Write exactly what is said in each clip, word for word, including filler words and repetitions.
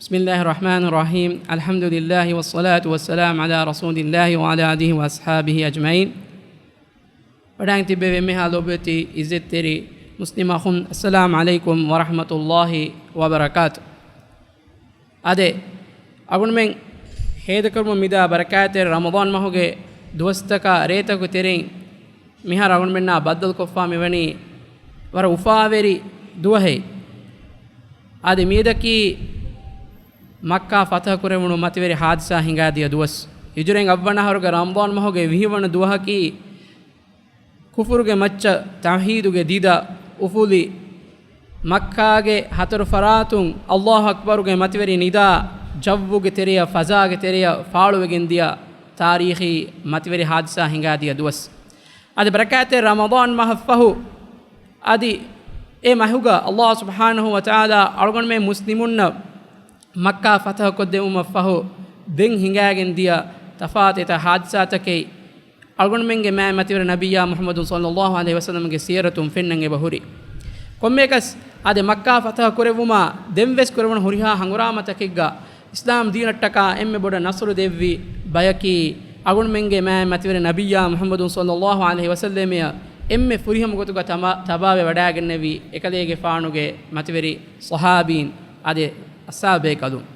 بسم الله الرحمن الرحيم. الحمد لله والصلاة والسلام على رسول الله وعلى آله وأصحابه أجمعين. ވަޑައިގެން ތިއްބެވި އެންމެހާ ލޯބިވެތި އިއްޒަތްތެރި މުސްލިމް އަޚުން، السلام عليكم ورحمة الله وبركاته. އާދެ، އަޅުގަނޑުމެން ހޭދަކުރަމުން މިދާ ބަރަކާތްތެރި ރަމަޟާން މަހުގެ ދުވަސްތަކާ ރޭތަކުގެ ތެރެއިން މިހާރު އަޅުގަނޑުމެންނާ ބައްދަލުކޮށްފާ މިވަނީ ވަރަށް އުފާވެރި ދުވަހެއް. އާދެ، މިއަދަކީ މައްކާ ފަތަހަ ކުރެވުނު މަތިވެރި ހާދިސާ ހިނގާދިޔަ ދުވަސް. ހިޖުރައިން އަށްވަނަ އަހަރުގެ ރަމަޟާން މަހުގެ ވިހިވަނަ ދުވަހަކީ، ކުފުރުގެ މައްޗަށް ތައުހީދުގެ ދިދަ އުފުލި، މައްކާގެ ހަތަރު ފަރާތުން އައްލާހު އަކްބަރުގެ މަތިވެރި ނިދާ ޖައްވުގެ ތެރެޔަށް، ފަޒާގެ ތެރެޔަށް ފާޅުވެގެން ދިޔަ ތާރީޚީ މަތިވެރި ހާދިސާ ހިނގާދިޔަ ދުވަސް. އަދި ބަރަކާތްތެރި ރަމަޟާން މަހަށްފަހު، އަދި އެ މަހުގަ އައްލާހު ސުބްޙާނަހު ވަތަޢާލާ އަޅުގަނޑުމެން މުސްލިމުންނަށް މައްކާ ފަތަހަކޮށްދެވުމަށްފަހު ދެން ހިނގާގެން ދިޔަ ތަފާތު އެތައް ހާދިސާތަކެއް އަޅުގަނޑުމެންގެ މާތް މަތިވެރި ނަބިއްޔާ މުޙައްމަދު ޞައްލައްލާހު ޢަލައިހި ވަސައްލަމްގެ ސީރަތުން ފެންނަން އެބަހުރި. ކޮންމެއަކަސް އާދެ، މައްކާ ފަތަހަ ކުރެއްވުމާ ދެންވެސް ކުރެވުނު ހުރިހާ ހަނގުރާމަތަކެއްގަ އިސްލާމް ދީނަށްޓަކާ އެންމެ ބޮޑަށް ނަޞްރު ދެއްވި ބަޔަކީ އަޅުގަނޑުމެންގެ މާތް މަތިވެރި ނަބިއްޔާ މުޙައްމަދު ޞައްލައްލާހު ޢަލައިހި ވަސައްލަމައަށް އެންމެ ފުރިހަމަ ގޮތުގަ ތަމާ-، ތަބާވެ ވަޑައިގެންނެވި އެކަލޭގެފާނުގެ މަތިވެރި ޞަޙާބީން އާދެ، އަޞްޙާބޭކަލުން.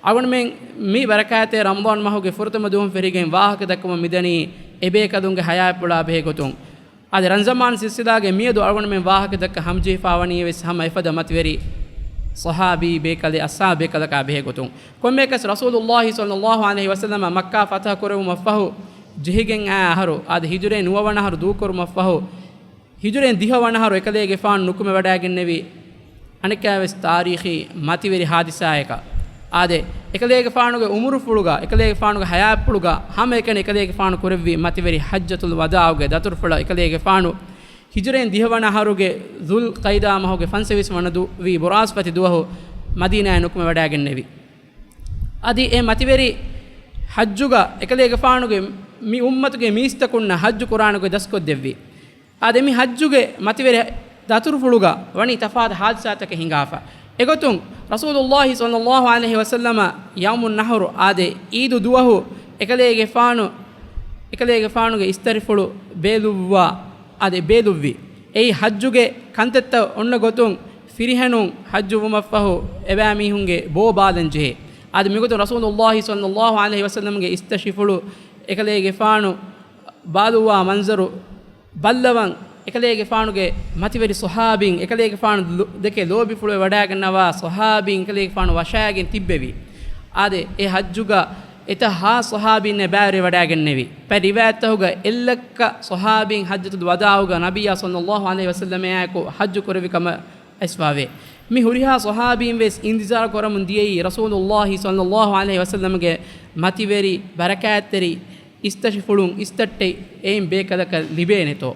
އަޅުގަނޑުމެން މި ބަރަކާތްތެރި ރަމަޟާން މަހުގެ ފުރަތަމަ ދުވަހުން ފެށިގެން ވާހަކަ ދައްކަމުން މިދަނީ އެބޭކަލުންގެ ޙަޔާތްޕުޅާ ބެހޭ ގޮތުން. އަދި ރަންޒަމާން ސިލްސިލާގެ މިއަދު އަޅުގަނޑުމެން ވާހަކަ ދައްކަ ހަމަޖެހިފާވަނީ ވެސް ހަމަ އެފަދަ މަތިވެރި ޞަޙާބީ ބޭކަލެއް، އަޞްޙާބޭކަލަކާ ބެހޭ ގޮތުން. ކޮންމެއަކަސް ރަސޫލުއްލާހި ޞައްލައްލާހު ޢަލައިހި ވަސައްލަމަ މައްކާ ފަތަޙަ ކުރެވުމަށްފަހު ޖެހިގެން އައި އަހަރު، އާދެ، ހިޖުރައިން ނުވަވަނަ އަހަރު ދޫކުރުމަށްފަހު، ހިޖުރައިން ދިހަވަނަ އަހަރު އެކަލޭގެފާނު ނުކުމެ ވަޑައިގެންނެވި އަނެއްކާވެސް ތާރީޚީ މަތިވެރި ހާދިސާއަކަށް. އާދެ، އެކަލޭގެފާނުގެ އުމުރުފުޅުގަ، އެކަލޭގެފާނުގެ ޙަޔާތްޕުޅުގަ ހަމައެކަނި އެކަލޭގެފާނު ކުރެއްވި މަތިވެރި ޙައްޖަތުލް ވަދާޢުގެ ދަތުރުފުޅަށް އެކަލޭގެފާނު ހިޖުރައިން ދިހަވަނަ އަހަރުގެ ޛުލް ޤަޢިދާ މަހުގެ ފަންސަވީސް ވަނަ ދު-، ވީ ބުރާސްފަތި ދުވަހު މަދީނާއަށް ނުކުމެ ވަޑައިގެންނެވި. އަދި އެ މަތިވެރި ޙައްޖުގަ އެކަލޭގެފާނުގެ މި އުއްމަތުގެ މީސްތަކުންނަށް ޙައްޖު ކުރާނެ ގޮތް ދަސްކޮށްދެއްވި. އާދެ، މި ޙައްޖުގެ މަތިވެރި ދަތުރުފުޅުގަ ވަނީ ތަފާތު ހާދިސާތަކެއް ހިނގާފަ. އެގޮތުން ރަސޫލުއްލާހި ޞައްލައްލާހު ޢަލައިހި ވަސައްލަމަ ޔައުމުއް ނަޙްރު، އާދެ، ޢީދު ދުވަހު އެކަލޭގެފާނު، އެކަލޭގެފާނުގެ އިސްތަށިފުޅު ބޭލުއްވާ، އާދެ، ބޭލުއްވި. އެއީ ޙައްޖުގެ ކަންތައްތައް އޮންނަ ގޮތުން ފިރިހެނުން ޙައްޖު ވުމަށްފަހު އެބައިމީހުންގެ ބޯ ބާލަން ޖެހޭ. އާދެ، މިގޮތުން ރަސޫލުއްލާހި ޞައްލައްލާހު ޢަލައިހި ވަސައްލަމްގެ އިސްތަށިފުޅު އެކަލޭގެފާނު ބާލުއްވާ މަންޒަރު ބައްލަވަން، އެކަލޭގެފާނުގެ މަތިވެރި ޞަޙާބީން، އެކަލޭގެފާނު ލު-، ދެކެ ލޯބިފުޅުވެ ވަޑައިގަންނަވާ ޞަޙާބީން އެކަލޭގެފާނު ވަށާގެން ތިއްބެވި. އާދެ، އެ ޙައްޖުގަ އެތައް ހާސް ޞަޙާބީންނެއް ބައިވެރިވެ ވަޑައިގެންނެވި. ބައެއް ރިވާޔަތްތަކުގަ އެއްލައްކަ ޞަޙާބީން ޙައްޖަތުލް ވަދާޢުގަ ނަބިއްޔާ ޞައްލައްލާހު ޢަލައިހި ވަސައްލަމާއެކު ޙައްޖު ކުރެއްވި ކަމަށް އައިސްފަވޭ. މި ހުރިހާ ޞަޙާބީން ވެސް އިންތިޒާރު ކުރަމުން ދިޔައީ ރަސޫލުއްލާހި ޞައްލައްލާހު ޢަލައިހި ވަސައްލަމްގެ މަތިވެރި ބަރަކާތްތެރި އިސްތަށިފުޅުން އިސްތައްޓެއް އެއިން ބޭކަލަކަށް ލިބޭނެތޯ.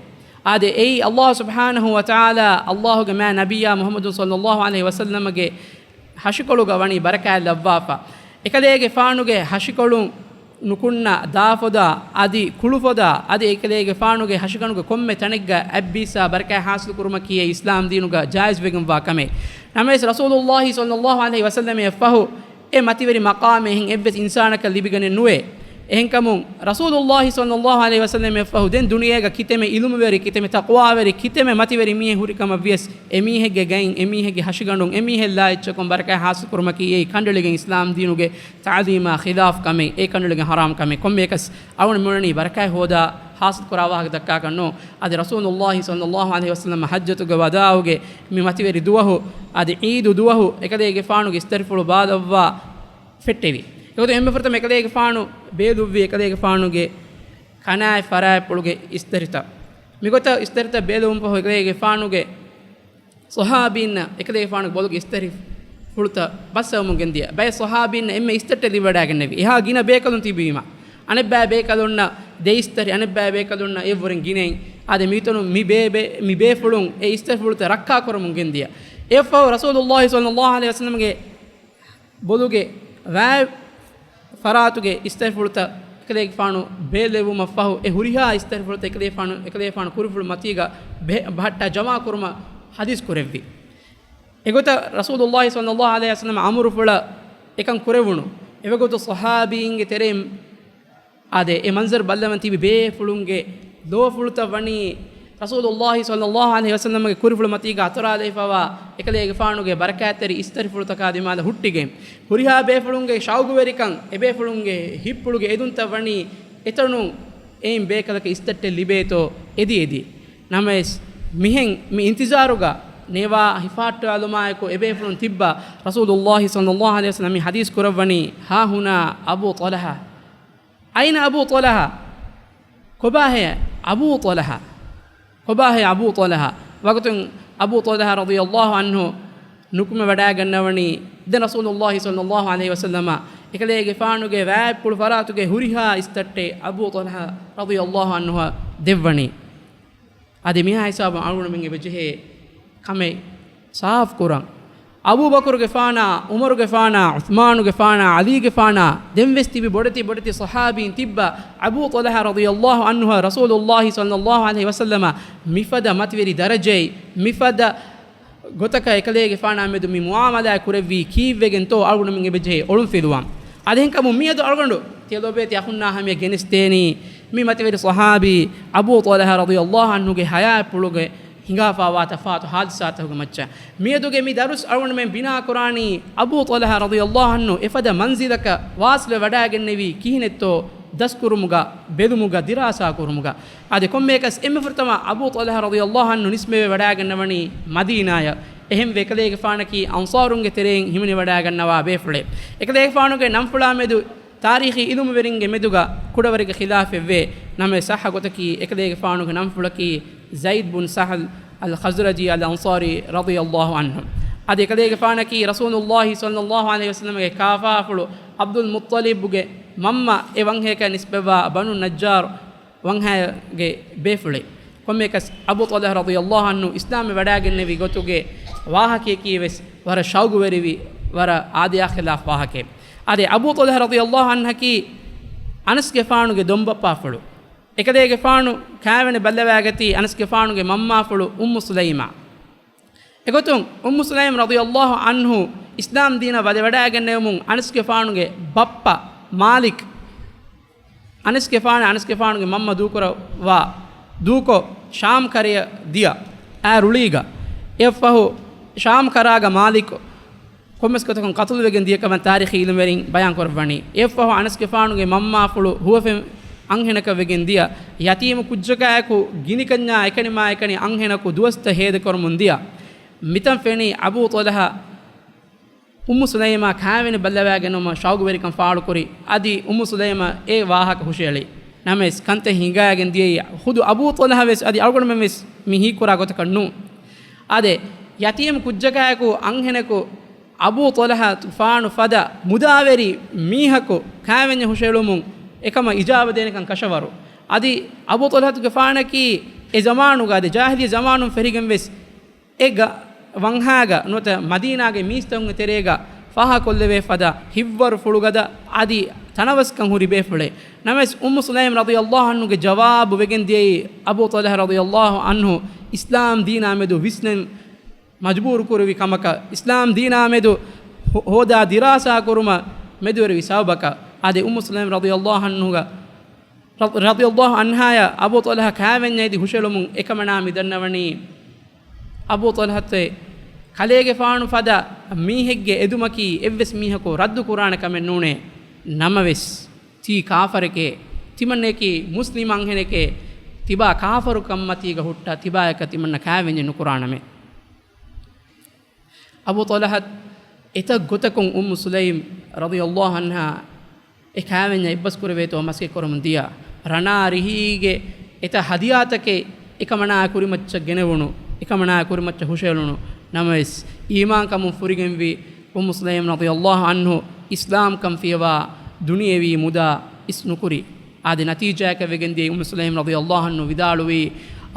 އާދެ، އެއީ އައްލާހު ސުބްޙާނަހު ވަތަޢާލާ އައްލާހުގެ މާތް ނަބިއްޔާ މުޙައްމަދު ޞައްލައްލާހު ޢަލައިހި ވަސައްލަމްގެ ހަށިކޮޅުގަ ވަނީ ބަރަކާތް ލައްވާފަ. އެކަލޭގެފާނުގެ ހަށިކޮޅުން ނުކުންނަ ދާފޮދާ އަދި ކުޅުފޮދާ އަދި އެކަލޭގެފާނުގެ ހަށިގަނޑުގެ ކޮންމެ ތަނެއްގަ އަތްބީއްސާ ބަރަކާތް ޙާޞިލު ކުރުމަކީ އެ އިސްލާމް ދީނުގަ ޖާއިޒް ވެގެންވާ ކަމެއް. ނަމަވެސް ރަސޫލުއްލާހި ޞައްލައްލާހު ޢަލައިހި ވަސައްލަމަށް ފަހު އެ މަތިވެރި މަޤާމެއް އެހެން އެއްވެސް އިންސާނަކަށް ލިބިގެނެއް ނުވޭ. އެހެންކަމުން ރަސޫލުއްލާހި ޞައްލައްލާހު ޢަލައިހި ވަސައްލަމަށް ފަހު ދެން ދުނިޔޭގަ ކިތަމެ ޢިލްމުވެރި، ކިތަމެ ތަޤްވާވެރި، ކިތަމެ މަތިވެރި މީހެއް ހުރި ކަމަށް ވިޔަސް އެމީހެއްގެ ގައިން އެމީހެއްގެ ހަށިގަނޑުން އެމީހެއް ލާ އެއްޗަކުން ބަރަކާތް ޙާޞިލު ކުރުމަކީ އެއީ ކަނޑައެޅިގެން އިސްލާމް ދީނުގެ ތަޢުލީމާ ޚިލާފް ކަމެއް، އެ ކަނޑައެޅިގެން ޙަރާމް ކަމެއް. ކޮންމެއަކަސް އަޅުގަނޑު މިއުޅެނީ ބަރަކާތް ހޯދާ ޙާޞިލު ކުރާ ވާހަކަ ދައްކާކަށް ނޫން. އަދި ރަސޫލުއްލާހި ޞައްލައްލާހު ޢަލައިހި ވަސައްލަމަ ޙައްޖަތުގެ ވަދާޢުގެ މި މަތިވެރި ދުވަހު، އަދި ޢީދު ދުވަހު އެކަލޭގެފާނުގެ އިސްތަށިފުޅު ބާލައްވާ ފެއްޓެވި. އެގޮތުން އެންމެ ފުރަތަމަ އެކަލޭގެފާނު ބޭލުއްވީ އެކަލޭގެފާނުގެ ކަނާތް ފަރާތްޕުޅުގެ އިސްތަށިތައް. މިގޮތަށް އިސްތަށިތައް ބޭލުވުމަށްފަހު އެކަލޭގެފާނުގެ ޞަޙާބީންނަށް އެކަލޭގެފާނުގެ ބޮލުގެ އިސްތަށިފުޅުތައް ބައްސަވަމުން ގެންދިޔަ. ބައެއް ޞަޙާބީންނަށް އެންމެ އިސްތައްޓެއް ލިބިވަޑައިގެންނެވި. އެހާ ގިނަ ބޭކަލުން ތިބީމަ. އަނެއްބައި ބޭކަލުންނަށް ދެ އިސްތަށި، އަނެއްބައި ބޭކަލުންނަށް އެއްވުރެން ގިނައިން. އާދެ، މިތަނުން މި ބޭ-، ބޭ-، މި ބޭފުޅުން އެ އިސްތަށިފުޅުތައް ރައްކާކުރަމުން ގެންދިޔަ. އެއަށްފަހު ރަސޫލުއްލާހި ޞައްލައްލާހު ޢަލައިހި ވަސައްލަމްގެ ބޮލުގެ ވާތް ފަރާތުގެ އިސްތަށިފުޅުތައް އެކަލޭގެފާނު ބޭލެވުމަށްފަހު، އެ ހުރިހާ އިސްތަށިފުޅުތައް އެކަލޭގެފާނު، އެކަލޭގެފާނު ކުރިފުޅު މަތީގަ ބެ-، ބަހައްޓާ ޖަމާކުރުމަށް ޙަދީޘް ކުރެއްވި. އެގޮތަށް ރަސޫލުއްލާހި ޞައްލައްލާހު ޢަލައިހި ވަސައްލަމަ އަމުރުފުޅަށް އެކަން ކުރެވުނު. އެވަގުތު ޞަޙާބީންގެ ތެރެއިން އާދެ، އެ މަންޒަރު ބައްލަވަން ތިބި ބޭފުޅުންގެ ލޯފުޅުތައް ވަނީ ރަސޫލުﷲ ޞައްލަﷲ ޢަލައިހި ވަސައްލަމަގެ ކުރިފުޅު މަތީގަ އަތޮރާލައިފަވާ އެކަލޭގެފާނުގެ ބަރަކާތްތެރި އިސްތަށިފުޅުތަކާ ދިމާލަށް ހުއްޓިގެން، ހުރިހާ ބޭފުޅުންގެ ޝައުގުވެރިކަން، އެބޭފުޅުންގެ ހިތްޕުޅުގެ އެދުންތައް ވަނީ އެތަނުން އެއިން ބޭކަލަކަށް އިސްތައްޓެއް ލިބޭތޯ އެދި އެދި. ނަމަވެސް، މިހެން މި އިންތިޒާރުގަ ނޭވާ ހިފާއްޓާލުމާއެކު އެބޭފުޅުން ތިއްބާ ރަސޫލުﷲ ޞައްލަﷲ ޢަލައިހި ވަސައްލަމަ މި ޙަދީޘް ކުރައްވަނީ، ހާ ހުނާ އަބޫ ޠަލްޙާ. އައިނަ އަބޫ ޠަލްޙާ؟ ކޮބާހޭ އަބޫ ޠަލްޙާ؟ ކޮބާހޭ އަބޫ ޠަލްޙާ؟ ވަގުތުން އަބޫ ޠަލްޙާ ރަޟިޔަﷲ ޢަންހު ނުކުމެވަޑައިގަންނަވަނީ. ދެން ރަސޫލުﷲ ޞައްލަﷲ ޢަލައިހި ވަސައްލަމަ އެކަލޭގެފާނުގެ ވާތްޕުޅު ފަރާތުގެ ހުރިހާ އިސްތައްޓެއް އަބޫ ޠަލްޙާ ރަޟިޔަﷲ ޢަންހުއަށް ދެއްވަނީ. އަދި މިހާ ހިސާބުން އަޅުގަނޑުމެން އެބަޖެހޭ ކަމެއް ސާފުކުރަން. އަބޫބަކުރުގެފާނާ، ޢުމަރުގެފާނާ، ޢުޘްމާނުގެފާނާ، ޢަލީގެފާނާ، ދެންވެސް ތިބި ބޮޑެތި ބޮޑެތި ޞަޙާބީން ތިއްބާ އަބޫ ޠަލްޙާ ރަޟިޔަﷲ ޢަންހުއަށް ރަސޫލުﷲ ޞައްލަﷲ ޢަލައިހި ވަސައްލަމަ މިފަދަ މަތިވެރި ދަރަޖައެއް، މިފަދަ ގޮތަކަށް އެކަލޭގެފާނާ މެދު މި މުޢާމަލާތް ކުރެއްވީ ކީއްވެގެންތޯ އަޅުގަނޑުމެން އެބަޖެހޭ އޮޅުންފިލުވަން. އަދި އެހެންކަމުން މިއަދު އަޅުގަނޑު ތިޔަ ލޯބިވެތި އަޚުންނާ ހަމަޔަށް ގެނެސްދޭނީ މި މަތިވެރި ޞަޙާބީ އަބޫ ޠަލްޙާ ރަޟިޔަﷲ ޢަންހުގެ ޙަޔާތްޕުޅުގެ ހިނގާފާވާ ތަފާތު ޙާދިސާތަކުގެ މައްޗަށް. މިއަދުގެ މި ދަރުސް އަޅުގަނޑުމެން ބިނާ ކުރާނީ އަބޫ ޠަލްޙާ ރަޟިޔަﷲ ޢަންހު އެފަދަ މަންޒިލަކަށް ވާސިލުވެ ވަޑައިގެންނެވީ ކިހިނެއްތޯ ދަސްކުރުމުގަ، ބެލުމުގަ، ދިރާސާ ކުރުމުގަ. އާދެ، ކޮންމެއަކަސް އެންމެ ފުރަތަމަ އަބޫ ޠަލްޙާ ރަޟިޔަﷲ ޢަންހު ނިސްބަތްވެ ވަޑައިގަންނަވަނީ މަދީނާޔަށް. އެހެންވެ، އެކަލޭގެފާނަކީ އަންޞާރުންގެ ތެރެއިން ހިމެނިވަޑައިގަންނަވާ ބޭފުޅެއް. އެކަލޭގެފާނުގެ ނަންފުޅާ މެދު ތާރީޚީ ޢިލްމުވެރިންގެ މެދުގަ ކުޑަވަރެއްގެ ޚިލާފެއްވޭ. ނަމަވެސް، ޞައްޙަ ގޮތަކީ އެކަލޭގެފާނުގެ ނަންފުޅަކީ ޒައިދް ބުން ސަހްލް އަލް ޚަޒްރަޖީ އަލް އަންޞާރީ ރަޟިޔަﷲ ޢަންހު. އަދި އެކަލޭގެފާނަކީ ރަސޫލުﷲ ޞައްލަﷲ ޢަލައިހި ވަސައްލަމަގެ ކާފާފުޅު ޢަބްދުލް މުއްޠަލިބުގެ މަންމަ އެ ވަންހަޔަކަށް ނިސްބަތްވާ ބަނޫ ނައްޖާރު ވަންހަޔަގެ ބޭފުޅެއް. ކޮންމެއަކަސް އަބޫ ޠަލްޙާ ރަޟިޔަﷲ ޢަންހު އިސްލާމްވެ ވަޑައިގެންނެވި ގޮތުގެ ވާހަކަޔަކީ ވެސް ވަރަށް ޝައުގުވެރިވި، ވަރަށް އާދަޔާ ޚިލާފް ވާހަކައެއް. އާދެ، އަބޫ ޠަލްޙާ ރަޟިޔަﷲ ޢަންހަކީ އަނަސްގެފާނުގެ ދޮންބައްޕާފުޅު. އެކަލޭގެފާނު ކާވެނި ބައްލަވައިގަތީ އަނަސްގެފާނުގެ މަންމާފުޅު އުއްމު ސުލައިމާ. އެގޮތުން އުއްމު ސުލައިމް ރަޟިޔަﷲ ޢަންހު އިސްލާމް ދީނަށް ވަދެ ވަޑައިގެންނެވުމުން އަނަސްގެފާނުގެ ބައްޕަ މާލިކް އަނަސްގެފާނު، އަނަސްގެފާނުގެ މަންމަ ދޫކުރައްވާ، ދޫކޮށް ޝާމް ކަރަޔަށް ދިޔަ. އާ ރުޅީގަ. އެއަށްފަހު ޝާމް ކަރާގަ މާލިކު ކޮންމެސް ގޮތަކުން ޤަތުލުވެގެން ދިޔަ ކަމަށް ތާރީޚީ ޢިލްމުވެރިން ބަޔާން ކުރައްވަނީ. އެއަށްފަހު އަނަސްގެފާނުގެ މަންމާފުޅު ހުވަފެން އަންހެނަކަށް ވެގެން ދިޔަ. ޔަތީމު ކުއްޖަކާއެކު ގިނިކަންޏާ އެކަނި މާ އެކަނި އަންހެނަކު ދުވަސްތައް ހޭދަކުރަމުން ދިޔަ. މިތަން ފެނީ އަބޫ ޠަލްޙާ އުއްމު ސުލައިމާ ކާވެނި ބައްލަވައިގެންނެވުމަށް ޝައުގުވެރިކަން ފާޅުކުރި. އަދި އުއްމު ސުލައިމާ އެ ވާހަކަ ހުށައެޅި. ނަމަވެސް ކަންތައް ހިނގައިގެން ދިޔައީ ޚުދު އަބޫ ޠަލްޙާ ވެސް އަދި އަޅުގަނޑުމެން ވެސް މި ހީކުރާ ގޮތަކަށް ނޫން. އާދެ، ޔަތީމު ކުއްޖަކާއެކު އަންހެނަކު އަބޫ ޠަލްޙާ ތުފާނު ފަދަ މުދާވެރި މީހަކު ކާވެންޏެއް ހުށައެޅުމުން އެކަމަށް އިޖާބަ ދޭނެކަން ކަށަވަރު. އަދި އަބޫ ޠަލްޙާގެފާނަކީ އެ ޒަމާނުގަ އަދި ޖާހިލިއްޔަ ޒަމާނުން ފެށިގެން ވެސް އެ ގަ-، ވަންހާގަ ނުވަތަ މަދީނާގެ މީސްތަކުންގެ ތެރޭގަ ފާހަގަކޮށްލެވޭ ފަދަ ހިތްވަރު ފުޅުގަދަ އަދި ތަނަވަސްކަން ހުރި ބޭފުޅެއް. ނަމަވެސް އުއްމު ސުލައިމް ރަޟިޔަﷲ ޢަންހުގެ ޖަވާބު ވެގެން ދިޔައީ އަބޫ ޠަލްޙާ ރަޟިޔަﷲ ޢަންހު އިސްލާމް ދީނާ މެދު ވިސްނެން މަޖުބޫރު ކުރެވި ކަމަކަށް، އިސްލާމް ދީނާ މެދު ހޯ-، ހޯދާ ދިރާސާ ކުރުމަށް މެދުވެރިވި ސަބަބަކަށް. އާދެ، އުއްމު ސުލައިމް ރަޟިޔަﷲ ޢަންހުގަ ރަ-، ރަޟިޔަﷲ ޢަންހާޔަށް އަބޫ ޠަލްޙާ ކާވެންޏަށް އެދި ހުށައެޅުމުން އެކަމަނާ މި ދަންނަވަނީ، އަބޫ ޠަލްޙާއަށް ކަލޭގެފާނު ފަދަ މީހެއްގެ އެދުމަކީ އެއްވެސް މީހަކު ރައްދު ކުރާނެ ކަމެއް ނޫނޭ. ނަމަވެސް، ތީ ކާފަރެކޭ، ތިމަންނައަކީ މުސްލިމް އަންހެނެކޭ، ތިބާ ކާފަރު ކަންމަތީގަ ހުއްޓާ ތިބާޔަކަށް ތިމަންނަ ކާވެންޏެއް ނުކުރާނަމޭ. އަބޫ ޠަލްޙާ އެތައް ގޮތަކުން އުއްމު ސުލައިމް ރަޟިޔަﷲ ޢަންހާ އެ ކާވެންޏަށް އެއްބަސް ކުރެވޭތޯ މަސައްކަތް ކުރަމުން ދިޔަ. ރަނާ ރިހީގެ އެތައް ހަދިޔާތަކެއް އެކަމަނާ ކުރިމައްޗަށް ގެނެވުނު، އެކަމަނާ ކުރިމައްޗަށް ހުށައެޅުނު. ނަމަވެސް، އީމާންކަމުން ފުރިގެންވި އުއްމު ސުލައިމް ރަޟިޔަﷲ ޢަންހު އިސްލާމްކަން ފިޔަވާ ދުނިޔެވީ މުދާ އިސް ނުކުރި. އާދެ، ނަތީޖާއަކަށް ވެގެންދިޔައީ އުއްމު ސުލައިމް ރަޟިޔަﷲ ޢަންހު ވިދާޅުވީ،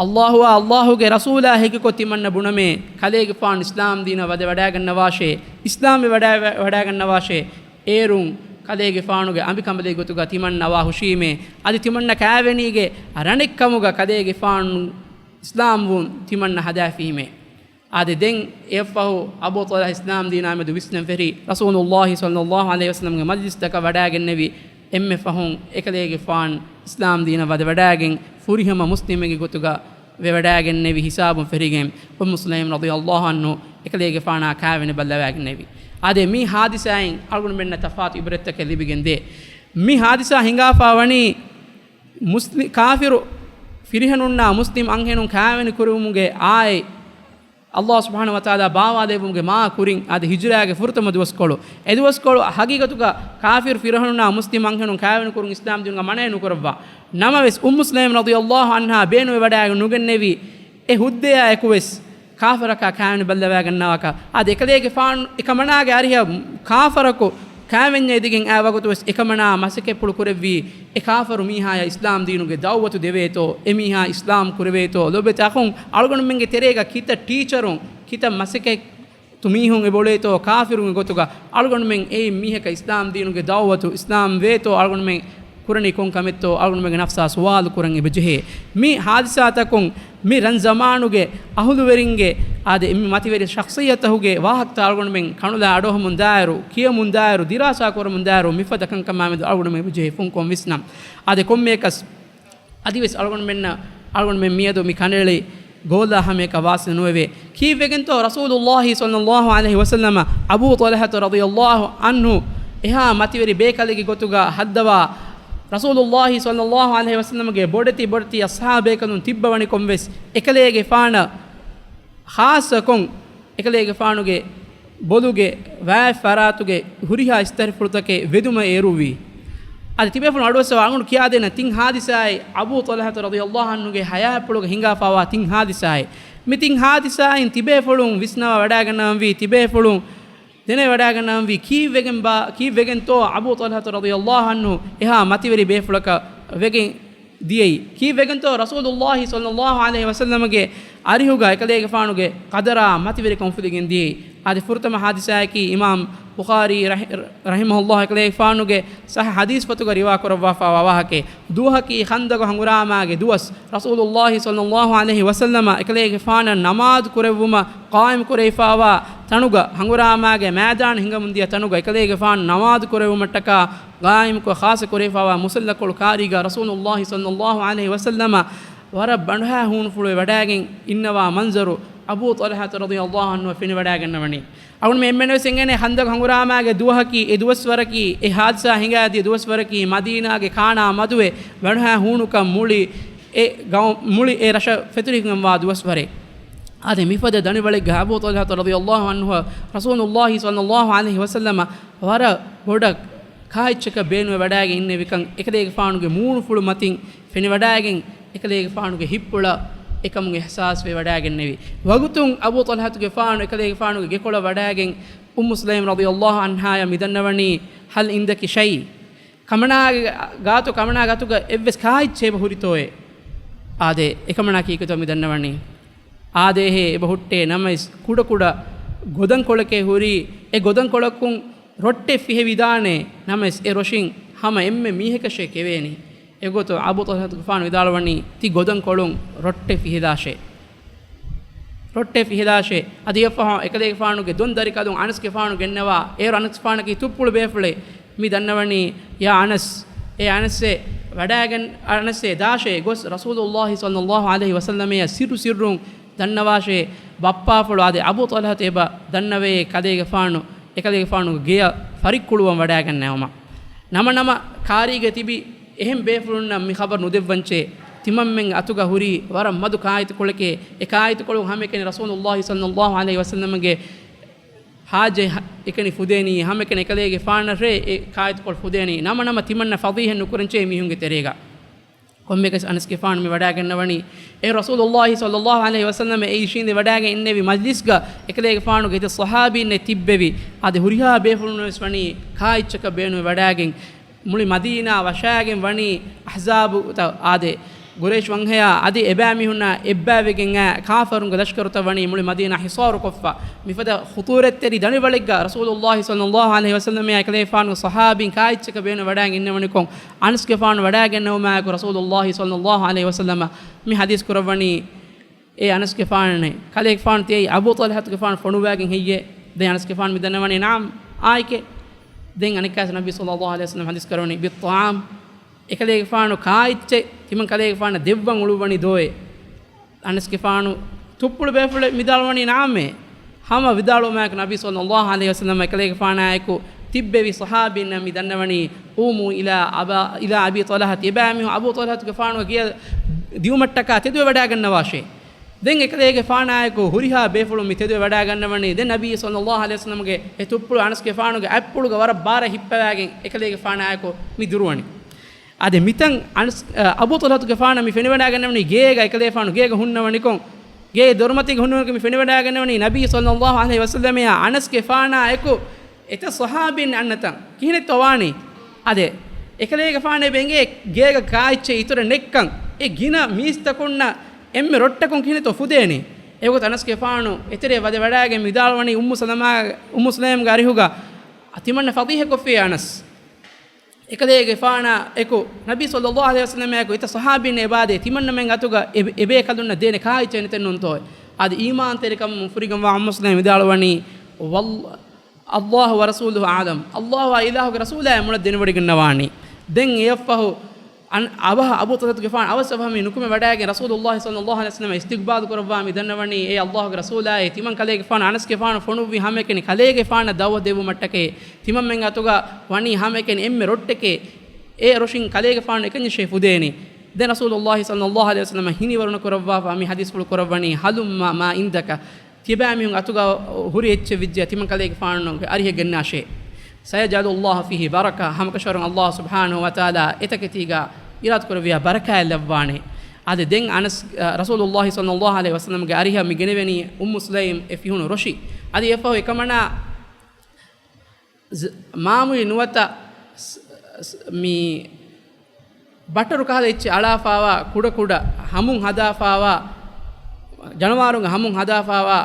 ﷲ އާ، ﷲގެ ރަސޫލާ ހެކިކޮށް ތިމަންނަ ބުނަމޭ، ކަލޭގެފާނު އިސްލާމް ދީނަށް ވަދެ ވަޑައިގަންނަވާށޭ، އިސްލާމްވެ ވަޑައި-، ވަޑައިގަންނަވާށޭ. އޭރުން ކަލޭގެފާނުގެ އަނބިކަނބަލެއް ގޮތުގަ ތިމަންނަ ވާ ހުށީމޭ. އަދި ތިމަންނަ ކާވެނީގެ ރަނެއްކަމުގަ ކަލޭގެފާނު އިސްލާމްވުން ތިމަންނަ ހަދާފީމޭ. އާދެ، ދެން އެއަށްފަހު އަބޫ ޠަލްޙާ އިސްލާމް ދީނާ މެދު ވިސްނަން ފެށި، ރަސޫލުﷲ ޞައްލަﷲ ޢަލައިހި ވަސައްލަމްގެ މަޖްލިސްތަކަށް ވަޑާގެންނެވި. އެންމެ ފަހުން އެކަލޭގެފާނު އިސްލާމް ދީނަށް ވަދެ ވަޑާގެން، ފުރިހަމަ މުސްލިމެއްގެ ގޮތުގަ ވެވަޑާގެންނެވި ހިސާބުން ފެށިގެން، އުއްމު ސުލައިމް ރަޟިޔަﷲ ޢަންހު އެކަލޭގެފާނާ ކާވެނި ބައްލަވާގެންނެވި. އާދެ، މި ޙާދިސާއިން އަޅުގަނޑުމެންނަށް ތަފާތު ޢިބްރަތްތަކެއް ލިބިގެންދޭ. މި ޙާދިސާ ހިނގާފާ ވަނީ މުސްލި-، ކާފިރު ފިރިހެނުންނާ މުސްލިމް އަންހެނުން ކާވެނި ކުރެވުމުގެ އާއެއް ﷲ ސުބްޙާނަހޫ ވަތަޢާލާ ބާވާލެއްވުމުގެ މާ ކުރިން އާދެ ހިޖުރާގެ ފުރަތަމަ ދުވަސްކޮޅު. އެ ދުވަސްކޮޅު ހަގީގަތުގަ ކާފިރު ފިރިހެނުންނާ މުސްލިމް އަންހެނުން ކާވެނި ކުރުން އިސްލާމް ދީނުގަ މަނައެއް ނުކުރައްވާ. ނަމަވެސް، އުއްމު ސުލައިމް ރަޟިޔަﷲ ޢަންހާ ބޭނުންވެވަޑާގެން ނުގެންނެވި އެ ހުއްދަޔާ އެކުވެސް ކާފަރަކާ ކާވެނި ބައްލަވާގަންނަވާކަށް. އާދެ، އެކަލޭގެފާނު އެކަމަނާގެ އަރިހަށް ކާފަރަކު ކާވެންޏަށް އެދިގެން އާ ވަގުތުވެސް އެކަމަނާ މަސައްކަތްޕުޅު ކުރެއްވީ، އެ ކާފަރު މީހާޔަށް އިސްލާމް ދީނުގެ ދަޢުވަތު ދެވޭތޯ، އެ މީހާ އިސްލާމް ކުރެވޭތޯ. ލޯބިވެތި އަޚުން، އަޅުގަނޑުމެންގެ ތެރޭގަ ކިތައް ޓީޗަރުން، ކިތައް މަސައްކަތް ތު މީހުން އެބޮޅޭތޯ ކާފިރުންގެ ގޮތުގަ އަޅުގަނޑުމެން އެއީ މީހަކަށް އިސްލާމް ދީނުގެ ދަޢުވަތު އިސްލާމް ވޭތޯ އަޅުގަނޑުމެން ކުރަނީ ކޮން ކަމެއްތޯ އަޅުގަނޑުމެންގެ ނަފްސާ ސުވާލު ކުރަން އެބަޖެހޭ. މި ހާދިސާތަކުން މި ރަން ޒަމާނުގެ އަހުލުވެރިންގެ އާދެ، މި މަތިވެރި ޝަޚްޞިއްޔަތަކުގެ ވާހަކަތައް އަޅުގަނޑުމެން ކަނުލާ އަޑުއަހަމުން ދާއިރު، ކިޔަމުން ދާއިރު، ދިރާސާ ކުރަމުން ދާއިރު، މިފަދަ ކަންކަމާމެދު އަޅުގަނޑުމެން އެބަޖެހޭ ފުންކޮށް ވިސްނަން. އާދެ، ކޮންމެއަކަސް އަދިވެސް އަޅުގަނޑުމެންނަށް، އަޅުގަނޑުމެން މިއަދު މި ކަނޑައެޅި ގޯލާ ހަމައަކަށް ވާސިލު ނުވެވޭ. ކީއްވެގެންތޯ ރަސޫލުﷲ ޞައްލަﷲ ޢަލައިހި ވަސައްލަމަ އަބޫ ޠަލްޙަތު ރަޟިޔަﷲ ޢަންހު އެހާ މަތިވެރި ބޭކަލެއްގެ ގޮތުގަ ހައްދަވާ، ރަސޫލުﷲ ޞައްލަﷲ ޢަލައިހި ވަސައްލަމަގެ ބޮޑެތި ބޮޑެތި އަޞްޙާބޭކަލުން ތިއްބަވަނިކޮށްވެސް އެކަލޭގެފާނަށް ޚާއްޞަކޮށް، އެކަލޭގެފާނުގެ ބޮލުގެ ވާތް ފަރާތުގެ ހުރިހާ އިސްތަށިފުޅުތަކެއް ވެދުމަށް އޭރުވި. އަދި ތިބޭފުޅުން އަޑުއައްސަވާ އަޅުގަނޑު ކިޔާދޭނަން ތިން ހާދިސާއެއް، އަބޫ ޠަލްޙަތު ރަޟިޔަﷲ ޢަންހުގެ ޙަޔާތްޕުޅުގަ ހިނގާފާވާ ތިން ހާދިސާއެއް. މި ތިން ހާދިސާއިން ތިބޭފުޅުން ވިސްނަވާ ވަޑާގަންނަވަންވީ، ތިބޭފުޅުން ދެނެވަޑާގަންނަވަންވީ ކީއްވެގެން ބާ-، ކީއްވެގެންތޯ އަބޫ ޠަލްޙަތު ރަޟިޔަﷲ ޢަންހު އެހާ މަތިވެރި ބޭފުޅަކަށް ވެގެން ދިޔައީ. ކީއްވެގެންތޯ ރަސޫލުﷲ ޞައްލަﷲ ޢަލައިހި ވަސައްލަމަގެ އަރިހުގަ އެކަލޭގެފާނުގެ ޤަދަރާ މަތިވެރިކަމު އުފުލިގެން ދިޔައީ. އަދި ފުރަތަމަ ހާދިސާއަކީ އިމާމް ބުޚާރީ ރަޙި-، ރަޙިމަހުﷲ އެކަލޭގެފާނުގެ ޞައްޙަ ޙަދީޘް ފޮތުގަ ރިވާ ކުރައްވާފާވާ ވާހަކައެއް. ދުވަހަކީ ޚަންދަޤު ހަނގުރާމާގެ ދުވަސް. ރަސޫލުﷲ ޞައްލަﷲ ޢަލައިހި ވަސައްލަމަ އެކަލޭގެފާނަށް ނަމާދު ކުރެއްވުމަށް ޤާއިމް ކުރެވިފާވާ ތަނުގަ، ހަނގުރާމާގެ މައިދާނަށް ހިނގަމުން ދިޔަ ތަނުގަ އެކަލޭގެފާނު ނަމާދު ކުރެއްވުމަށްޓަކާ ޤާއިމްކޮށް ޚާއްޞަ ކުރެވިފާވާ މުޞައްލަކޮޅު ކާރީގަ ރަސޫލުﷲ ޞައްލަﷲ ޢަލައިހި ވަސައްލަމަ ވަރަށް ބަނޑުހައި ހޫނުފުޅުވެ ވަޑާގެން އިންނަވާ މަންޒަރު އަބޫ ޠަލްޙަތު ރަޟިޔަﷲ ޢަންހު ފެނިވަޑާގަންނަވަނީ. އަޅުގަނޑުމެން އެންމެންވެސް އެނގޭނެ ޚަންދަޤު ހަނގުރާމާގެ ދުވަހަކީ އެ ދުވަސްވަރަކީ، އެ ހާދިސާ ހިނގާދިޔަ ދުވަސްވަރަކީ މަދީނާގެ ކާނާ މަދުވެ ބަނޑުހައި ހޫނުކަން މުޅި އެ ގައު-، މުޅި އެ ރަށަށް ފެތުރިގެންވާ ދުވަސްވަރެއް. އާދެ، މިފަދަ ދަނޑިވަޅެއްގަ އަބޫ ޠަލްޙަތު ރަޟިޔަﷲ ޢަންހު ރަސޫލުﷲ ޞައްލަﷲ ޢަލައިހި ވަސައްލަމަ ވަރަށް ބޮޑަށް ކާއެއްޗަކަށް ބޭނުންވެ ވަޑާގެން އިންނެވިކަން އެކަލޭގެފާނުގެ މޫނުފުޅު މަތިން ފެނިވަޑާގެން އެކަލޭގެފާނުގެ ހިތްޕުޅަށް އެކަމުގެ އިޙްސާސްވެ ވަޑާގެންނެވި. ވަގުތުން އަބޫ ޠަލްޙަތުގެފާނު އެކަލޭގެފާނުގެ ގެކޮޅަށް ވަޑާގެން އުއްމު ސުލައިމް ރަޟިޔަﷲ ޢަންހާޔަށް މިދަންނަވަނީ، "ހަލް ޢިންދަކި ޝައި؟" ކަމަނާގެ ގާތު، ކަމަނާ ގާތުގަ އެއްވެސް ކާއެއްޗެއް އެބަ ހުރިތޯއޭ؟ އާދެ، އެކަމަނާ ކީކޭތޯ މިދަންނަވަނީ؟ އާދޭހޭ އެބަ ހުއްޓޭ ނަމަވެސް ކުޑަކުޑަ ގޮދަންކޮޅެކޭ ހުރީ. އެ ގޮދަންކޮޅަކުން ރޮއްޓެއް ފިހެވިދާނެ ނަމަވެސް އެ ރޮށިން ހަމަ އެންމެ މީހަކަށޭ ކެވޭނީ. އެގޮތުން އަބޫ ޠަލްޙަތުގެފާނު ވިދާޅުވަނީ، ތި ގޮދަންކޮޅުން ރޮއްޓެއް ފިހެދާށޭ. ރޮއްޓެއް ފިހެދާށޭ. އަދި އެއަށްފަހު އެކަލޭގެފާނުގެ ދޮން ދަރިކަލުން އަނަސްގެފާނު ގެންނަވާ. އޭރު އަނަސްގެފާނަކީ ތުއްޕުޅު ބޭފުޅެއް. މި ދަންނަވަނީ، ޔާ އަނަސް، އޭ އަނަސްއޭ، ވަޑާގެން، އަނަސްއޭ، ދާށޭ ގޮސް ރަސޫލުﷲ ޞައްލަﷲ ޢަލައިހި ވަސައްލަމައަށް ސިއްރު ސިއްރުން ދަންނަވާށޭ، ބައްޕާފުޅު. އާދެ، އަބޫ ޠަލްޙަތު އެބަ ދަންނަވައޭ ކަލޭގެފާނު، އެކަލޭގެފާނުގެ ގެޔަށް ފަރިއްކުޅުވަން ވަޑާގަންނަވަމަށް. ނަމަ ނަމަ ކާރީގަ ތިބި އެހެން ބޭފުޅުންނަށް މި ޚަބަރު ނުދެއްވަންޗޭ. ތިމަންމެން އަތުގަ ހުރީ ވަރަށް މަދު ކާއެތިކޮޅެކޭ. އެ ކާއެތިކޮޅުން ހަމައެކަނި ރަސޫލުﷲ ޞައްލަﷲ ޢަލައިހި ވަސައްލަމަގެ ޙާޖަތް ހަ-، އެކަނި ފުދޭނީ، ހަމައެކަނި އެކަލޭގެފާނަށޭ އެ ކާއެތިކޮޅު ފުދޭނީ. ނަމަ ނަމަ ތިމަންނަށް ފަޟީޙަތް ނުކުރަންޗޭ މީހުންގެ ތެރޭގަ. ކޮންމެއަކަސް އަނަސްގެފާނު މި ވަޑާގަންނަވަނީ، އޭރު ރަސޫލުﷲ ޞައްލަﷲ ޢަލައިހި ވަސައްލަމަ އެ އިށީނދެ ވަޑާގެން އިންނެވި މަޖްލިސްގަ އެކަލޭގެފާނުގެ އެތައް ޞަޙާބީންނެއް ތިއްބެވި. އާދެ، ހުރިހާ ބޭފުޅުންވެސް ވަނީ ކާއެއްޗަކަށް ބޭނުންވެ ވަޑާގެން މުޅި މަދީނާ ވަށާގެން ވަނީ އަޙްޒާބުތައް. އާދެ، ޤުރައިޝް ވަންހަޔާ އަދި އެބައިމީހުންނާ އެއްބައިވެގެން އައި ކާފަރުންގެ ލަޝްކަރުތައް ވަނީ މުޅި މަދީނާ ޙިޞާރުކޮށްފަ. މިފަދަ ޚުޠޫރަތްތެރި ދަނޑިވަޅެއްގަ ރަސޫލުﷲ ޞައްލަﷲ ޢަލައިހި ވަސައްލަމައާ އެކަލޭގެފާނުގެ ޞަޙާބީން ކާއެއްޗަކަށް ބޭނުން ވަޑާގެން އިންނެވުނިކޮށް، އަނަސްގެފާނު ވަޑާގެންނެވުމާއެކު ރަސޫލުﷲ ޞައްލަﷲ ޢަލައިހި ވަސައްލަމަ މި ޙަދީޘް ކުރައްވަނީ، އޭ އަނަސްގެފާނެ، ކަލޭގެފާނު ތިޔައީ އަބޫ ޠަލްޙަތުގެފާނު ފޮނުވާގެން ހެއްޔޭ؟ ދެން އަނަސްގެފާނު މި ދަންނަވަނީ ނަޢަމް އާއެކޭ. ދެން އަނެއްކާސް ނަބީ ޞައްލައްލާހު ޢަލައިހި ވަސައްލަމަ ޙަދީޘް ކުރަވަނީ ބިއްޠަޢާމް. އެކަލޭގެފާނު ކާއެއްޗެއް ތިމަން ކަލޭގެފާނަށް ދެއްވަން އުޅުއްވަނީ ދޯއޭ؟ އަނަސްގެފާނު ތުއްޕުޅު ބޭފުޅެއް މިދާޅުވަނީ ނަޢަމޭ. ހަމަ ވިދާޅުވުމާއެކު ނަބީ ޞައްލައްލާހު ޢަލައިހި ވަސައްލަމަ އެކަލޭގެފާނާއެކު ތިއްބެވި ޞަޙާބީންނަށް މި ދަންނަވަނީ، "ޤޫމޫ އިލާ އަބާ، އިލާ އަބީ ޠަލްޙަ، ތިޔަބައިމީހުން އަބޫ ޠަލްޙަތުގެފާނުގެ ގެޔަށް ދިއުމަށްޓަކާ ތެދުވެވަޑާގަންނަވާށޭ." ދެން އެކަލޭގެފާނާއެކު ހުރިހާ ބޭފުޅުން މި ތެދުވެވަޑާގަންނަވަނީ. ދެން ނަބީ ޞައްލައްލާހު ޢަލައިހި ވަސައްލަމަގެ އެ ތުއްޕުޅު އަނަސްގެފާނުގެ އަތްޕުޅުގަ ވަރަށް ބާރަށް ހިއްޕަވާގެން އެކަލޭގެފާނާއެކު މި ދުރުވަނީ. އާދެ، މިތަން އަނަސް، އަ، އަބޫ ޠަލްޙަތުގެފާނަށް މި ފެނިވަޑާގަންނަވަނީ ގޭގަ، އެކަލޭފާނު ގޭގަ ހުންނަވަނިކޮށް، ގޭ ދޮރުމަތީގަ ހުންނަވަނިކޮށް މި ފެނިވަޑާގަންނަވަނީ ނަބީ ޞައްލައްލާހު ޢަލައިހި ވަސައްލަމައާ އަނަސްގެފާނާ އެކު އެތައް ޞަޙާބީން އަންނަތަން. ކިހިނެއްތޯ ވާނީ؟ އާދެ، އެކަލޭގެފާނޭ ބެނގޭ ގޭގަ ކާއެއްޗެއް އިތުރަށް ނެއްކަން، އެ ގިނަ މީސްތަކުންނަށް އެންމެ ރޮއްޓަކުން ކިހިނެއްތޯ ފުދޭނީ؟ އެގޮތަށް އަނަސްގެފާނު އެތެރެ ވަދެ ވަޑާގެން ވިދާޅުވަނީ އުއްމު ސަލަމާ، އުއްމު ސުލައިމްގެ އަރިހުގަ ތިމަންނަ ފަޟީޙަކޮށްފިޔޭ އަނަސް. އެކަލޭގެފާނާ އެކު، ނަބީ ޞައްލައްލާހު ޢަލައިހި ވަސައްލަމާ އެކު އެތައް ޞަޙާބީން އެބާދޭ، ތިމަންނަމެން އަތުގަ އެ، އެބޭކަލުންނަށް ދޭނެ ކާއެއްޗެއް ނެތެއްނޫންތޯއޭ؟ އާދެ، އީމާންތެރިކަމުން ފުރިގަންވާ އުއްމު ސުލައިމް ވިދާޅުވަނީ، ވައްލ-، ﷲ ورسوله أعلم، ﷲ އާ އިލާހުގެ ރަސޫލާއޭ މޮޅަށް ދެނެވޮޑިގަންނަވާނީ. ދެން އެއަށްފަހު އަން-، އަވަހަށް އަބޫ ޠަލްޙަތުގެފާނު އަވަސް އަވަހަށް މި ނުކުމެ ވަޑާގެން ރަސޫލުﷲ ޞައްލައްލާހު ޢަލައިހި ވަސައްލަމަ އިސްތިޤްބާލު ކުރައްވާ މި ދަންނަވަނީ، އޭ ﷲ ގެ ރަސޫލާއޭ، ތިމަން ކަލޭގެފާނު އަނަސްގެފާނު ފޮނުއްވި ހަމައެކަނި ކަލޭގެފާނަށް ދަޢުވަތު ދެއްވުމަށްޓަކައި، ތިމަންމެން އަތުގަ ވަނީ ހަމައެކަނި އެންމެ ރޮއްޓެކޭ، އޭ ރޮށިން ކަލޭގެފާނު އެކަންޏެއް ފުދޭނީ. ދެން ރަސޫލުﷲ ޞައްލައްލާހު ޢަލައިހި ވަސައްލަމަ ހިނިވަރުނު ކުރައްވާފަ މި ޙަދީޘްފުޅު ކުރައްވަނީ، ހަލުއްމަ މާ ޢިންދަކަ، ތިބާމީހުން އަތުގަ ހުރި އެއްޗެއް ވެއްޖެ ތިމަން ކަލޭގެފާނުގެ އަރިހަށް ގެންނާށޭ. سيجعل الله فيه بركة، ހަމަކަށަވަރުން ﷲ ސުބްޙާނަހޫ ވަތަޢާލާ އެތަކެތީގަ އިރާދަ ކުރެއްވިޔާ ބަރަކާތް ލައްވާނެ. އާދެ، ދެން އަނަސް، އަ، ރަސޫލުﷲ ޞައްލައްލާހު ޢަލައިހި ވަސައްލަމަގެ އަރިހަށް މި ގެނެވެނީ އުއްމު ސުލައިމް އެ ފިހުނު ރޮށި. އަދި އެއަށްފަހު އެކަމަނާ ޒ-، މާމުއި ނުވަތަ ސް-، ސް-، މި ބަޓަރު ކަހަލަ އެއްޗެއް އަޅާފާވާ، ކުޑަކުޑަ ހަމުން ހަދާފާވާ، ޖަނަވާރުންގެ ހަމުން ހަދާފާވާ،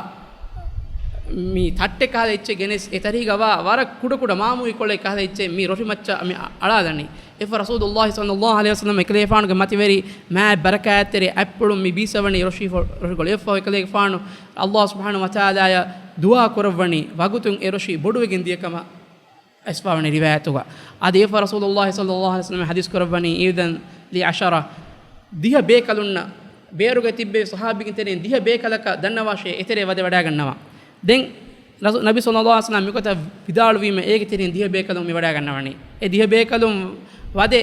މި ތައްޓެއް ކަހަލަ އެއްޗެއް ގެނެސް، އެ ތަރީގަ ވާ ވަރަށް ކުޑަކުޑަ މާމުއި ކޮޅެއް ކަހަލަ އެއްޗެއް މި ރޮށި މައްޗަށް މި އަ-، އަޅާލަނީ. އެފަ ރަސޫލުﷲ ޞައްލައްލާހު ޢަލައިހި ވަސައްލަމަ އެކަލޭފާނުގެ މަތިވެރި މާތް ބަރަކާތްތެރި އަތްޕުޅުން މި ބީސްވަނީ ރޮށި ފޮ-، ރޮށިކޮޅު. އެފަ އެކަލޭގެފާނު ﷲ ސުބްޙާނަހޫ ވަތަޢާލާޔަށް ދުޢާ ކުރައްވަނީ ވަގުތުން އެ ރޮށި ބޮޑުވެގެން ދިޔަ ކަމަށް އައިސްފާވަނީ ރިވާޔަތުގަ. އަދި އެފަ ރަސޫލުﷲ ޞައްލައްލާހު ޢަލައިހި ވަސައްލަމަ ޙަދީޘް ކުރައްވަނީ، އިއުޛިން ލިޢަޝަރަ، ދިހަ ބޭކަލުންނަށް، ބޭރުގަ ތިއްބެވި ޞަޙާބީން ތެރެއިން ދިހަ ބޭކަލަކަށް ދަންނަވާށޭ އެތެރޭ ވަދެ ވަޑާގަންނަވާ. ދެން ރަސޫ-، ނަބީ ޞައްލައްލާހު ޢަލައިހި ވަސައްލަމަ މިގޮތަށް ވިދާޅުވީމަ އޭގެ ތެރެއިން ދިހަ ބޭކަލުން މި ވަޑާގަންނަވަނީ. އެ ދިހަ ބޭކަލުން ވަދެ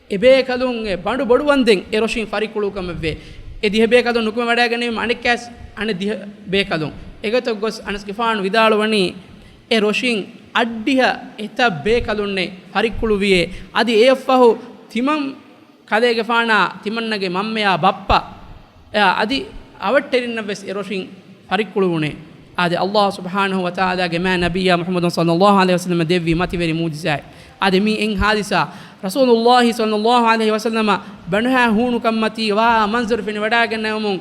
އެ ބޭކަލުން އެ ބަނޑު ބޮޑުވަންދެން އެ ރޮށިން ފަރިއްކުޅުކަމެއްވޭ. އެ ދިހަ ބޭކަލުން ނުކުމެ ވަޑާގަނެވީމަ އަނެއްކާސް އަނެއް ދިހަ ބޭކަލުން. އެގޮތަށް ގޮސް އަނަސްގެފާނު ވިދާޅުވަނީ، އެ ރޮށިން އަށްޑިހަ އެތައް ބޭކަލުންނެއް ފަރިއްކުޅުވިއޭ. އަދި އެއަށްފަހު ތިމަން ކަލޭގެފާނާ ތިމަންނަގެ މަންމަޔާ ބައްޕަ އެ އަދި އަވަށްޓެރިންނަށްވެސް އެ ރޮށިން ފަރިއްކުޅުވުނޭ. އާދެ، ﷲ ސުބްޙާނަހޫ ވަތަޢާލާގެ މާތް ނަބިއްޔާ މުޙައްމަދު ޞައްލައްލާހު ޢަލައިހި ވަސައްލަމަ ދެއްވި މަތިވެރި މުޢުޖިޒާތް. އާދެ، މި އެއް ޙާދިސާ ރަސޫލުﷲ ޞައްލައްލާހު ޢަލައިހި ވަސައްލަމަ ބަނޑުހާ ހޫނުކަންމަތީ ވާ މަންޒަރު ފެނިވަޑާގަންނަވަމުން،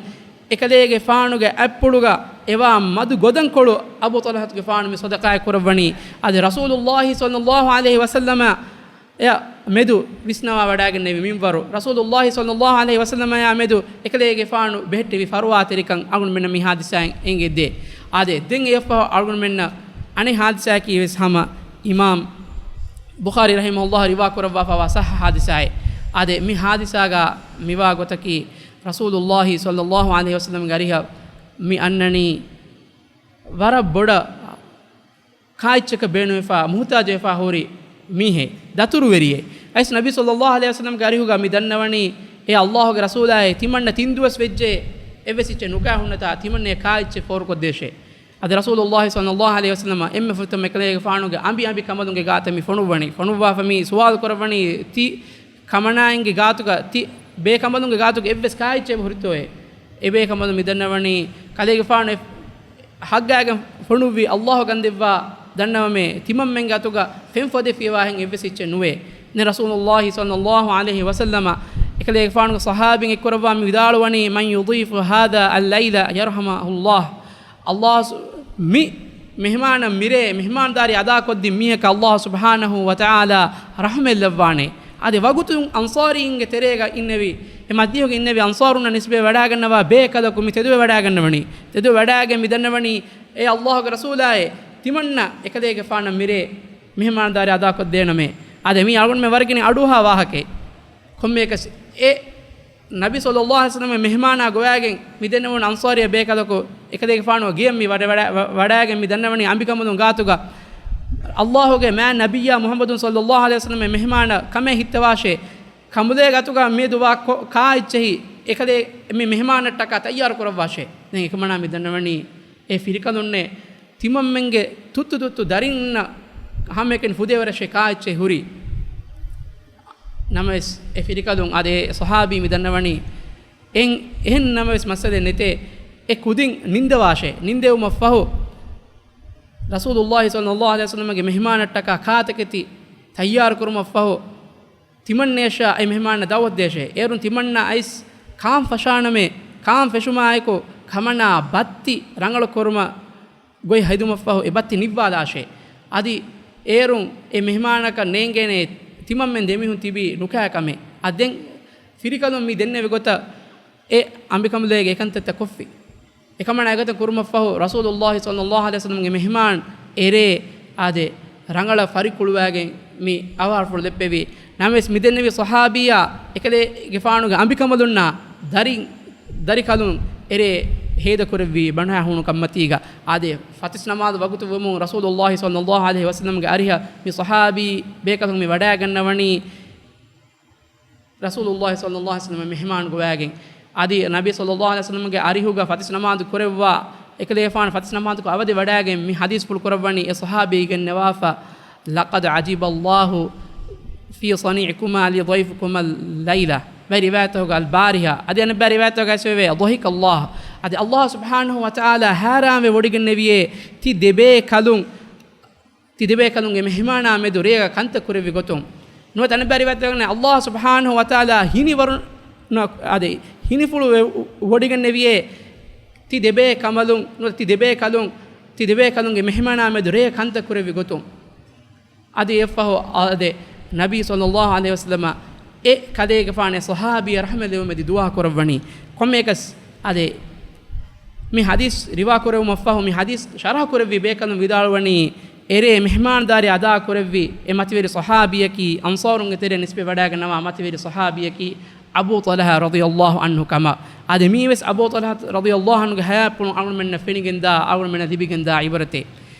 އެކަލޭގެފާނުގެ އަތްޕުޅުގަ އެވާ މަދު ގޮދަންކޮޅު އަބޫ ޠަލްޙަތުގެފާނު މި ޞަދަޤާތް ކުރައްވަނީ. އަދި ރަސޫލުﷲ ޞައްލައްލާހު ޢަލައިހި ވަސައްލަމަ އެ މެދު ވިސްނަވާ ވަޑާގެންނެވި މިންވަރު، ރަސޫލުﷲ ޞައްލައްލާހު ޢަލައިހި ވަސައްލަމާ މެދު އެކަލޭގެފާނު ބެހެއްޓެވި ފަރުވާތެރިކަން އަޅުގަނޑުމެންނަށް މި ޙާދިސާއިން އެނގެދޭ. އާދެ، ދެން އެއަށްފަހު އަޅުގަނޑުމެންނަށް އަނެއް ޙާދިސާއަކީ ވެސް ހަމަ އިމާމް ބުޚާރީ ރަޙިމަހުﷲ ރިވާ ކުރައްވާފަވާ ޞައްޙަ ޙާދިސާއެއް. އާދެ، މި ޙާދިސާގަ މިވާ ގޮތަކީ، ރަސޫލުﷲ ޞައްލައްލާހު ޢަލައިހި ވަސައްލަމްގެ އަރިހަށް މި އަންނަނީ ވަރަށް ބޮޑަށް ކާއެއްޗަކަށް ބޭނުންވެފާ، މުޙްތާޖުވެފާ ހުރި މީހެއް، ދަތުރުވެރިއެއް. އައިސް ނަބީ ޞައްލައްލާހު ޢަލައިހި ވަސައްލަމްގެ އަރިހުގަ މި ދަންނަވަނީ، އޭ ﷲ ގެ ރަސޫލާއޭ، ތިމަންނަ ތިން ދުވަސް ވެއްޖެ، އެއްވެސް އެއްޗެއް ނުކާ ހުންނަތާ، ތިމަންނަ ކާއެއްޗެއް ފޯރުކޮށްދޭށޭ. އަދި ރަސޫލުﷲ ޞައްލައްލާހު ޢަލައިހި ވަސައްލަމަ އެންމެ ފުރަތަމަ އެކަލޭގެފާނުގެ އަނބި އަނބި ކަނބަލުންގެ ގާތަށް މި ފޮނުއްވަނީ. ފޮނުއްވާފަ މި ސުވާލު ކުރައްވަނީ، ތި ކަމަނާއިންގެ ގާތުގަ، ތި ބޭކަނބަލުންގެ ގާތުގަ އެއްވެސް ކާއެއްޗެއް ހުރިތޯއޭ؟ އެ ބޭކަނބަލުން މި ދަންނަވަނީ، ކަލޭގެފާނު އެ ހައްގާގެން ފޮނުއްވި ﷲ ގަންދެއްވާ ދަންނަވަމޭ، ތިމަންމެންގެ އަތުގަ ފެން ފޮދެފިޔަވާހެން އެއްވެސް އެއްޗެއް ނުވޭ. ދެން ރަސޫލުﷲ ޞައްލައްލާހު ޢަލައިހި ވަސައްލަމަ އެކަލޭގެފާނުގެ ޞަޙާބީން އެއްކުރައްވާ މި ވިދާޅުވަނީ، من يضيف هذا الليلة يرحمه الله. ﷲ ސު-، މި މެހެމާނަށް މިރޭ މެހެމާންދާރީ އަދާކޮށްދިން މީހަކަށް ﷲ ސުބްޙާނަހޫ ވަތަޢާލާ ރަޙުމަތް ލައްވާނެ. އަދި ވަގުތުން އަންޞާރީންގެ ތެރޭގަ އިންނެވި އެ މަޖިލީހުގަ އިންނެވި އަންޞާރުންނަށް ނިސްބަތް ވަޑާގަންނަވާ ބޭކަލަކު މި ތެދުވެ ވަޑާގަންނަވަނީ. ތެދުވެ ވަޑާގެން މި ދަންނަވަނީ، އޭ ﷲގެ ރަސޫލާއޭ، ތިމަންނަ އެކަލޭގެފާނަށް މިރޭ މެހެމާންދާރީ އަދާކޮށްދޭނަމޭ. އާދެ، މީ އަޅުގަނޑުމެން ވަރަށް ގިނަ އަޑުއަހާ ވާހަކައެއް. ކޮންމެއަކަސް އެ ނަބީ ޞައްލައްލާހު ޢަލައިހި ވަސައްލަމަ މެހެމާނާ ގޮވާގެން މި ދެންނެވުނު އަންޞާރިއްޔާ ބޭކަލަކު އެކަލޭގެފާނު ގެޔަށް މި ވަޑަ-، ވަޑަ-، ވަޑައިގެން މި ދަންނަވަނީ އަނބިކަނބަލުން ގާތުގަ ﷲގެ މާތް ނަބިއްޔާ މުޙައްމަދު ޞައްލައްލާހު ޢަލައިހި ވަސައްލަމަ މެހެމާނަށް ކަމެއް ހިއްތަވާށޭ. ކަނބުލޭ ގާތުގަ މިއަދު ވާ ކޮ-، ކާ އެއްޗެހި އެކަލޭ މި މެހެމާނަށްޓަކާ ތައްޔާރު ކުރައްވާށޭ. ދެން އެކަމަނާ މި ދަންނަވަނީ އެ ފިރިކަލުންނޭ ތިމަންމެންގެ ތުއްތު ތުއްތު ދަރިންނަށް ހަމައެކަނި ފުދޭވަރަށޭ ކާ އެއްޗެއް ހުރީ. ނަމަވެސް އެ ފިރިކަލުން އާދެ، އެ ޞަޙާބީ މި ދަންނަވަނީ އެން-، އެހެން ނަމަވެސް މައްސަލައެއް ނެތޭ. އެ ކުދިން ނިންދަވާށޭ. ނިންދެވުމަށްފަހު ރަސޫލުﷲ ޞައްލައްލާހު ޢަލައިހި ވަސައްލަމަގެ މެހެމާނަށްޓަކާ ކާތަކެތި ތައްޔާރު ކުރުމަށްފަހު ތިމަންނަޔަށާ އެ މެހެމާނަށް ދަޢުވަތު ދޭށޭ. އޭރުން ތިމަންނަ އައިސް ކާން ފަށާނަމޭ، ކާން ފެށުމާއެކު ކަމަނާ ބައްތި ރަނގަޅު ކުރުމަށް ގޮތް ހެދުމަށްފަހު އެ ބައްތި ނިއްވާލާށޭ. އަދި އޭރުން އެ މެހެމާނަކަށް ނޭނގޭނޭ ތިމަންމެން ދެމީހުން ތިބީ ނުކާ ކަމެއް. އަދި ދެން ފިރިކަލުން މި ދެންނެވި ގޮތަށް އެ އަނބިކަނބުލޭގެ އެކަންތައްތައް ކޮށްފި. އެކަމަނާ އެގޮތަށް ކުރުމަށްފަހު ރަސޫލުﷲ ޞައްލައްލާހު ޢަލައިހި ވަސައްލަމަގެ މެހެމާން އެރޭ އާދެ، ރަނގަޅަށް ފަރިކުޅުވާގެން މި އަވަހަށްފުޅު ދެއްވެވި. ނަމަވެސް މި ދެންނެވި ޞަޙާބީއާ އެކަލޭގެފާނުގެ އަނބިކަނބަލުންނާ ދަރި-، ދަރިކަލުން އެރޭ ހޭދަކުރެއްވީ ބަނޑުހައި ހޫނު ކަންމަތީގަ. އާދެ، ފަތިސް ނަމާދު ވަގުތު ވުމުން ރަސޫލުﷲ ޞައްލައްލާހު ޢަލައިހި ވަސައްލަމަގެ އަރިހަށް މި ޞަޙާބީ ބޭކަލުން މި ވަޑައިގަންނަވަނީ ރަސޫލުﷲ ޞައްލައްލާހު ޢަލައިހި ވަސައްލަމަ މެހެމާން ގޮވާގެން. އަދި ނަބީ ޞައްލައްލާހު ޢަލައިހި ވަސައްލަމަގެ އަރިހުގަ ފަތިސް ނަމާދު ކުރެއްވާ، އެކަލޭފާނު ފަތިސް ނަމާދުކޮށް އަވަދި ވަޑައިގެން މި ޙަދީޘްފުޅު ކުރައްވަނީ އެ ޞަޙާބީގެން ނެވާފަ، "لقد عجب الله في صنيعكما لضيفكما الليلة." ބައި ރިވާޔަތަކުގަ البارحة. އަދި އަނެއްބައި ރިވާޔަތަކުގަ އައިސްވެވޭ، "ضحك الله." އަދި ﷲ ސުބްޙާނަހޫ ވަތަޢާލާ ހައިރާންވެ ވޮޑިގެންނެވިއޭ ތި ދެބޭކަލުން ތި ދެބޭކަލުންގެ މެހެމާނާ މެދު ރޭގަ ކަންތައް ކުރެއްވި ގޮތުން. ނުވަތަ އަނެއްބައި ރިވާޔަތެއްގަ ﷲ ސުބްޙާނަހޫ ވަތަޢާލާ ހިނިވަރު-، ނު-، އާދެ، ހިނިފުޅު ވެ-، ވޮޑިގެންނެވިއޭ ތި ދެބޭ ކަމަލުން، ނުވަތަ ތި ދެބޭކަލުން، ތި ދެބޭކަލުންގެ މެހެމާނާ މެދު ރޭ ކަންތައް ކުރެއްވި ގޮތުން. އަދި އެއަށްފަހު އާދެ، ނަބީ ޞައްލައްލާހު ޢަލައިހި ވަސައްލަމަ އެ ކަލޭގެފާނެ ޞަޙާބީއަށް ރަޙްމަތް ލިބުމެދި ދުޢާ ކުރައްވަނީ. ކޮންމެއަކަސް އާދެ، މި ޙަދީޘް ރިވާ ކުރެވުމަށްފަހު، މި ޙަދީޘް ޝަރަޙަ ކުރެއްވި ބޭކަލުން ވިދާޅުވަނީ، އެރޭ މެހެމާންދާރީ އަދާ ކުރެއްވި އެ މަތިވެރި ޞަޙާބީއަކީ، އަންޞާރުންގެ ތެރެއަށް ނިސްބަތް ވަޑައިގަންނަވާ މަތިވެރި ޞަޙާބީއަކީ، އަބޫ ޠަލްޙާ ރަޟިޔައްލާހު ޢަންހު ކަމަށް. އާދެ، މީވެސް އަބޫ ޠަލްޙާ ރަޟިޔައްލާހު ޢަންހުގެ ޙަޔާތްޕުޅުން އަޅުގަނޑުމެންނަށް ފެނިގެންދާ، އަޅުގަނޑުމެންނަށް ލިބިގެންދާ ޢިބްރަތެއް.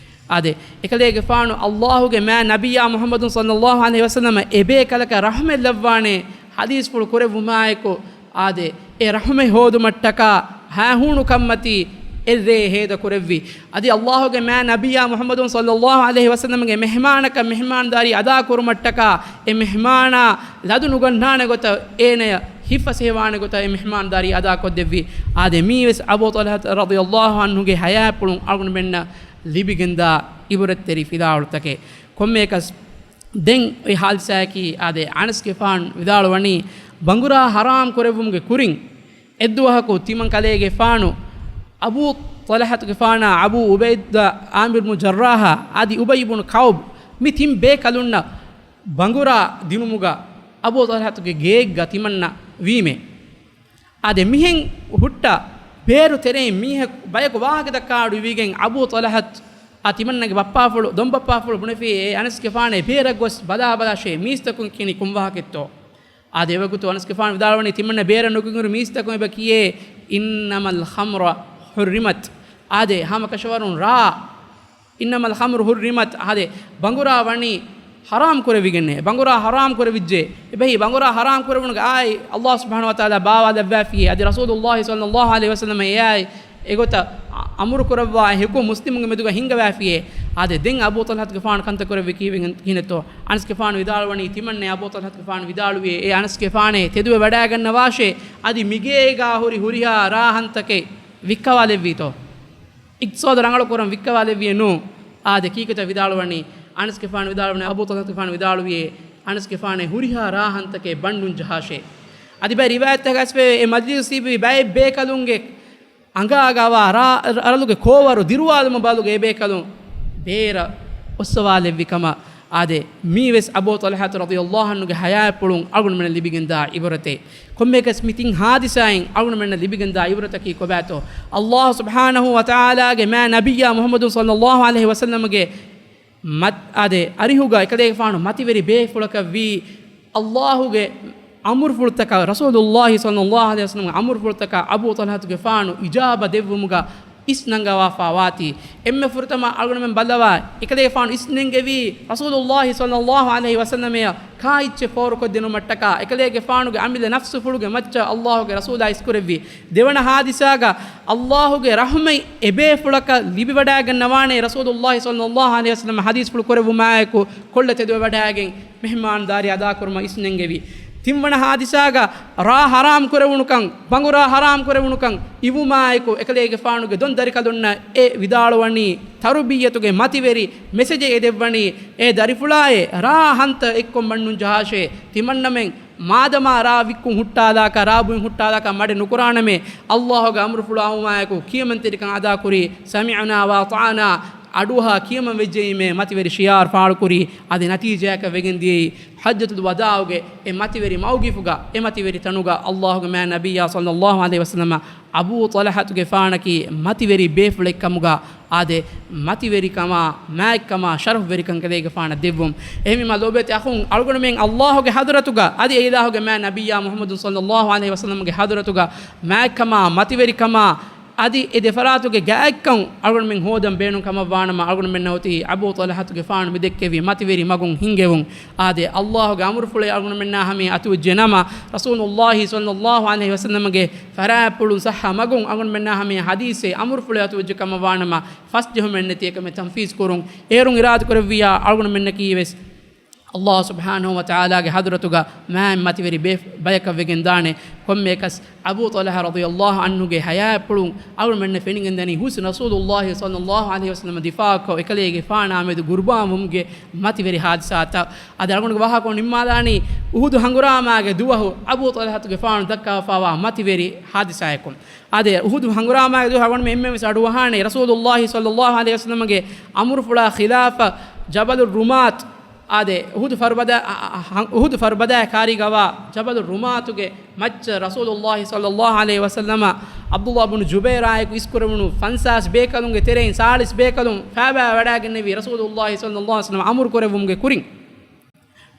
އާދެ، އެކަލޭގެފާނު ﷲގެ މާތް ނަބިއްޔާ މުޙައްމަދު ޞައްލައްލާހު ޢަލައިހި ވަސައްލަމަ އެބޭކަލަކަށް ރަޙްމަތް ލައްވާނެ ޙަދީޘްފުޅު ކުރެއްވުމާއެކު، އާދެ، އެ ރަޙުމެއް ހޯދުމަށްޓަކާ ހައިހޫނު ކަންމަތީ އެއްރޭ ހޭދަ ކުރެއްވި. އަދި ﷲގެ މާތް ނަބިއްޔާ މުޙައްމަދު ޞައްލައްލާހު ޢަލައިހި ވަސައްލަމަގެ މެހެމާނަކަށް މެހެމާންދާރީ އަދާ ކުރުމަށްޓަކާ އެ މެހެމާނާ ލަދު ނުގަންނާނެ ގޮތަށް އޭނަޔަށް ހިތްފަސޭހަވާނެ ގޮތަށް އެ މެހެމާންދާރީ އަދާ ކޮށްދެއްވި. އާދެ، މީވެސް އަބޫ ޠަލްޙާ ރަޟިޔައްލާހު ޢަންހުގެ ޙަޔާތްޕުޅުން އަޅުގަނޑުމެންނަށް ލިބިގެންދާ ޢިބްރަތްތެރި ފިލާވަޅުތަކެއް. ކޮންމެއަކަސް ދެން އޮތް ޙާދިސާއަކީ، އާދެ، އަނަސްގެފާނު ވިދާޅުވަނީ، ބަނގުރާ ޙަރާމް ކުރެއްވުމުގެ ކުރިން އެއްދުވަހަކު ތިމަން ކަލޭގެފާނު އަބޫ ޠަލްޙާގެފާނާ، އަބޫ ޢުބައިދާ، ޢާމިރު ބިން ޖައްރާޙާ އަދި އުބައްޔު ބިން ކަޢުބް މި ތިން ބޭކަލުންނަށް ބަނގުރާ ދިނުމުގަ އަބޫ ޠަލްޙާގެ ގެއެއްގަ ތިމަންނަ ވީމޭ. އާދެ، މިހެން ހުއްޓަ ބޭރު ތެރެއިން މީހަކު ބަޔަކު ވާހަކަދައްކާ އަޑުއިވިގެން އަބޫ ޠަލްޙާ އަ ތިމަންނަގެ ބައްޕާފުޅު، ދޮންބައްޕާފުޅު ބުނެފި އެ އަނަސްގެފާނޭ ބޭރަށް ގޮސް ބަލާބަލާށޭ މީސްތަކުން ކިނީ ކޮން ވާހަކައެއްތޯ؟ އާދެ، އެވަގުތު އަނަސްގެފާނު ވިދާޅުވަނީ ތިމަންނަ ބޭރަށް ނުގެންހުރި މީސްތަކުން އެބަ ކިޔޭ، "إنما الخمر حرمت." އާދެ، ހަމަކަށަވަރުން ރާ، "إنما الخمر حرمت." އާދެ، ބަނގުރާ ވަނީ ޙަރާމް ކުރެވިގެންނޭ. ބަނގުރާ ޙަރާމް ކުރެވިއްޖެ. އެބަހީ ބަނގުރާ ޙަރާމް ކުރެވުނުގެ އާއި ﷲ ސުބްޙާނަހޫ ވަތަޢާލާ ބާވާލައްވާފިޔޭ. އަދި ރަސޫލުﷲ ޞައްލައްލާހު ޢަލައިހި ވަސައްލަމަ އެއާއި އެގޮތަށް އަ-، އަމުރު ކުރައްވާ އެ ޙުކުމް މުސްލިމުންގެ މެދުގަ ހިންގަވާފިޔޭ. އާދެ، ދެން އަބޫ ޠަލްޙާގެފާނު ކަންތައް ކުރެއްވި ކީއްވެގެން ކިހިނެއްތޯ؟ އަނަސްގެފާނު ވިދާޅުވަނީ ތިމަންނަ އަބޫ ޠަލްޙާގެފާނު ވިދާޅުވިޔޭ، އޭ އަނަސްގެފާނޭ، ތެދުވެ ވަޑައިގަންނަވާށޭ. އަދި މިގޭގާ ހުރި ހުރިހާ ރާ ހަންތަކެއް ވިއްކަވާލެއްވީތޯ؟ އިޤްތިޞާދު ރަނގަޅު ކުރަން ވިއްކަވާލެއްވިއެއް ނޫން. އާދެ، ކީކޭތޯ ވިދާޅުވަނީ؟ އަނަސްގެފާނު ވިދާޅުވަނީ، އަބޫ ޠަލްޙާގެފާނު ވިދާޅުވިޔޭ، އަނަސްގެފާނޭ، ހުރިހާ ރާ ހަންތަކެއް ބަންޑުން ޖަހާށޭ. އަދި ބައެއް ރިވާޔަތްތަކަށް އައިސްފައިވޭ، އެ މަޖިލީހު ތިބި ބައެއް ބޭކަލުންގެ އަނގާގަވާ ރާ، ރަ-، ރަލުގެ ކޯވަރު ދިރުވާލުމަށް ބަދަލުގަ އެ ބޭކަލުން ބޭރަށް އޮއްސަވާލެއްވި ކަމަށް އާދެ، މީވެސް އަބޫ ޠަލްޙާތު ރަޟިޔަﷲ ޢަންހުގެ ޙަޔާތްޕުޅުން އަޅުގަނޑުމެންނަށް ލިބިގެންދާ ޢިބްރަތެއް. ކޮންމެއަކަސް މި ތިން ޙާދިސާއިން އަޅުގަނޑުމެންނަށް ލިބިގެންދާ ޢިބްރަތަކީ ކޮބާތޯ؟ ﷲ ސުބްޙާނަހޫ ވަތަޢާލާގެ މާތް ނަބިއްޔާ މުޙައްމަދު ޞައްލަﷲ ޢަލައިހި ވަސައްލަމަގެ މަތް-، އާދެ، އަރިހުގަ އެކަލޭގެފާނު މަތިވެރި ބޭފުޅަކަށްވީ، ﷲގެ އަމުރުފުޅުތަކަށް، ރަސޫލުﷲ ޞައްލަﷲ ޢަލައިހި ވަސައްލަމްގެ އަމުރުފުޅުތަކަށް އަބޫ ޠަލްޙާތުގެފާނު އިޖާބަ ދެއްވުމުގަ އިސްނަންގަވާފާ ވާތީ. އެންމެ ފުރަތަމަ އަޅުގަނޑުމެން ބައްލަވާ، އެކަލޭގެފާނު އިސްނެންގެވީ ރަސޫލުﷲ ޞައްލަﷲ ޢަލައިހި ވަސައްލަމަޔަށް ކާއިއްޗެއް ފޯރުކޮށްދިނުމަށްޓަކާ، އެކަލޭގެފާނުގެ އަމިއްލަ ނަފްސުފުޅުގެ މައްޗަށް ﷲގެ ރަސޫލާ އިސްކުރެއްވި. ދެވަނަ ޙާދިސާގަ ﷲގެ ރަޙްމަތް އެބޭފުޅަކަށް ލިބިވަޑައިގަންނަވާނޭ، ރަސޫލުﷲ ޞައްލަﷲ ޢަލައިހި ވަސައްލަމަ ޙަދީޘްފުޅު ކުރެއްވުމާއެކު ކޮށްލަ ތެދުވެވަޑައިގެން މެހްމާންދާރީ އަދާކުރުމަށް އިސްނެންގެވި. ތިންވަނަ ޙާދިސާގަ ރާ ޙަރާމް ކުރެވުނުކަން، ބަނގުރާ ޙަރާމް ކުރެވުނުކަން އިވުމާއެކު، އެކަލޭގެފާނުގެ ދޮން ދަރިކަލުންނަށް އެ ވިދާޅުވަނީ، ތަރުބިއްޔަތުގެ މަތިވެރި މެސެޖެއް އެ ދެއްވަނީ، އޭ ދަރިފުޅާއޭ، ރާ ހަންތައް އެއްކޮށް މަންނުން ޖަހާށޭ. ތިމަންނަމެން މާދަމާ ރާ ވިއްކުން ހުއްޓާލާކަށް، ރާ ބުއިން ހުއްޓާލާކަށް މަޑެއް ނުކުރާނަމޭ، ﷲގެ އަމުރުފުޅާ އައުމާއެކު ކިޔަމަންތެރިކަން އަދާކުރީ، ސަމިޢުނާ ވައަޠާނާ، އަޑުއަހާ ކިޔަމަން ވެއްޖެއީމޭ މަތިވެރި ޝިޢާރު ފާޅުކުރީ. އަދި ނަތީޖާއަކަށް ވެގެން ދިޔައީ، ޙައްޖަތުލް ވަދާޢުގެ އެ މަތިވެރި މައުގިފުގަ، އެ މަތިވެރި ތަނުގަ ﷲގެ މާތް ނަބިއްޔާ ޞައްލަﷲ ޢަލައިހި ވަސައްލަމަ އަބޫ ޠަލްޙާތުގެފާނަކީ މަތިވެރި ބޭފުޅެއްކަމުގަ، އާދެ، މަތިވެރިކަމާ، މާތްކަމާ، ޝަރަފްވެރިކަން ކަލޭގެފާނަށް ދެއްވުން. އެހެންވީމާ ލޯބިވެތި އަޚުން، އަޅުގަނޑުމެން ﷲގެ ޙަޟްރަތުގަ، އަދި އެ އިލާހުގެ މާތް ނަބިއްޔާ މުޙައްމަދު ޞައްލަﷲ ޢަލައިހި ވަސައްލަމްގެ ޙަޟްރަތުގަ މާތްކަމާ، މަތިވެރިކަމާ، އަދި އެ ދެފަރާތުގެ ގާތްކަން އަޅުގަނޑުމެން ހޯދަން ބޭނުން ކަމަށްވާނަމަ، އަޅުގަނޑުމެންނަށް އޮތީ އަބޫ ޠަލްޙާތުގެފާނު މި ދެއްކެވި މަތިވެރި މަގުން ހިންގެވުން. އާދެ، ﷲގެ އަމުރުފުޅެއް އަޅުގަނޑުމެންނާ ހަމަޔަށް އަތުވެއްޖެ ނަމަ، ރަސޫލުﷲ ޞައްލަﷲ ޢަލައިހި ވަސައްލަމްގެ ފަރާތްޕުޅުން ޞައްޙަ މަގުން އަޅުގަނޑުމެންނާ ހަމަޔަށް ޙަދީޘެއް، އަމުރުފުޅެއް އަތުވެއްޖެ ކަމަށް ވާނަމަ، ފަސްޖެހުމެއް ނެތި އެކަމެއް ތަންފީޒް ކުރުން. އޭރުން އިރާދަކުރެއްވިއްޔާ އަޅުގަނޑުމެންނަކީ ވެސް ﷲ ސުބްޙާނަހޫ ވަތަޢާލާގެ ޙަޟްރަތުގަ މާތް މަތިވެރި ބޭ-، ބަޔަކަށް ވެގެން ދާނެ. ކޮންމެއަކަސް އަބޫ ޠަލްޙާ ރަޟިޔަﷲ ޢަންހުގެ ޙަޔާތްޕުޅުން އަޅުގަނޑުމެންނަށް ފެނިގެންދަނީ ހުސް ރަސޫލުﷲ ޞައްލަﷲ ޢަލައިހި ވަސައްލަމަ ދިފާޢުކޮށް، އެކަލޭގެފާނާ މެދު ގުރުބާންވުމުގެ މަތިވެރި ޙާދިސާތައް. އަދި އަޅުގަނޑުގެ ވާހަކަ ނިންމާލާނީ އުޙުދު ހަނގުރާމާގެ ދުވަހު އަބޫ ޠަލްޙާގެފާނު ދައްކާފާވާ މަތިވެރި ޙާދިސާއަކުން. އާދެ، އުޙުދު ހަނގުރާމާގެ ދުވަހު އަޅުގަނޑުމެން އެންމެން ވެސް އަޑުއަހާނެ، ރަސޫލުﷲ ޞައްލަﷲ ޢަލައިހި ވަސައްލަމަގެ އަމުރުފުޅާ ޚިލާފަށް ޖަބަލު ރުމާތު، އާދެ، އުޙުދު ފަރުބަދަ-، އަ-، އަ-، އަ-، އުޙުދު ފަރުބަދައާ ކާރީގަވާ ޖަބަލު ރުމާތުގެ މައްޗަށް ރަސޫލުﷲ ޞައްލަﷲ ޢަލައިހި ވަސައްލަމަ ޢަބްދުﷲ ބުނު ޖުބައިރާއެކު އިސްކުރެވުނު ފަންސާސް ބޭކަލުންގެ ތެރެއިން ސާޅީސް ބޭކަލުން ފާބާވަޑައިގެންނެވި ރަސޫލުﷲ ޞައްލަﷲ ޢަލައިހި ވަސައްލަމަ އަމުރު ކުރެއްވުމުގެ ކުރިން.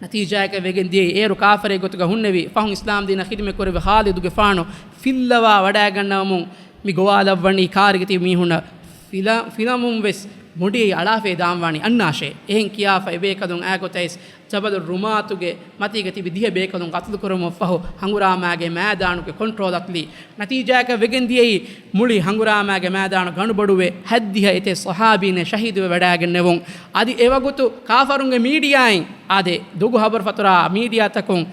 ނަތީޖާއަކަށް ވެގެން ދިޔައީ، އޭރު ކާފަރެއް ގޮތުގަ ހުންނެވި، ފަހުން އިސްލާމް ދީނަށް ޚިދުމަތް ކުރެއްވި ޚާލިދުގެފާނު ފިއްލަވާ ވަޑައިގަންނަވަމުން މި ގޮވާލައްވަނީ ކާރިގަ ތިބި މީހުންނަށް ފިލަ-، ފިލަމުން ވެސް މުޑި އަޅާފައި ދާންވާނީ އަންނާށޭ. އެހެން ކިޔާފަ އެބޭކަލުން އާގޮތަށް ޖަބަލު ރުމާތުގެ މަތީގަ ތިބި ދިހަ ބޭކަލުން ގަތުލު ކުރުމަށްފަހު ހަނގުރާމާގެ މައިދާނުގެ ކޮންޓްރޯލަށް ލީ. ނަތީޖާއަކަށް ވެގެން ދިޔައީ މުޅި ހަނގުރާމާގެ މައިދާނު ގަނޑުބަޑުވެ ހަތްދިހަ އެތެއް ޞަޙާބީންނެއް ޝަހީދުވެ ވަޑައިގެންނެވުން. އަދި އެވަގުތު ކާފަރުންގެ މީޑިއާއިން އާދެ، ދޮގު ހަބަރު ފަތުރާ މީޑިއާތަކުން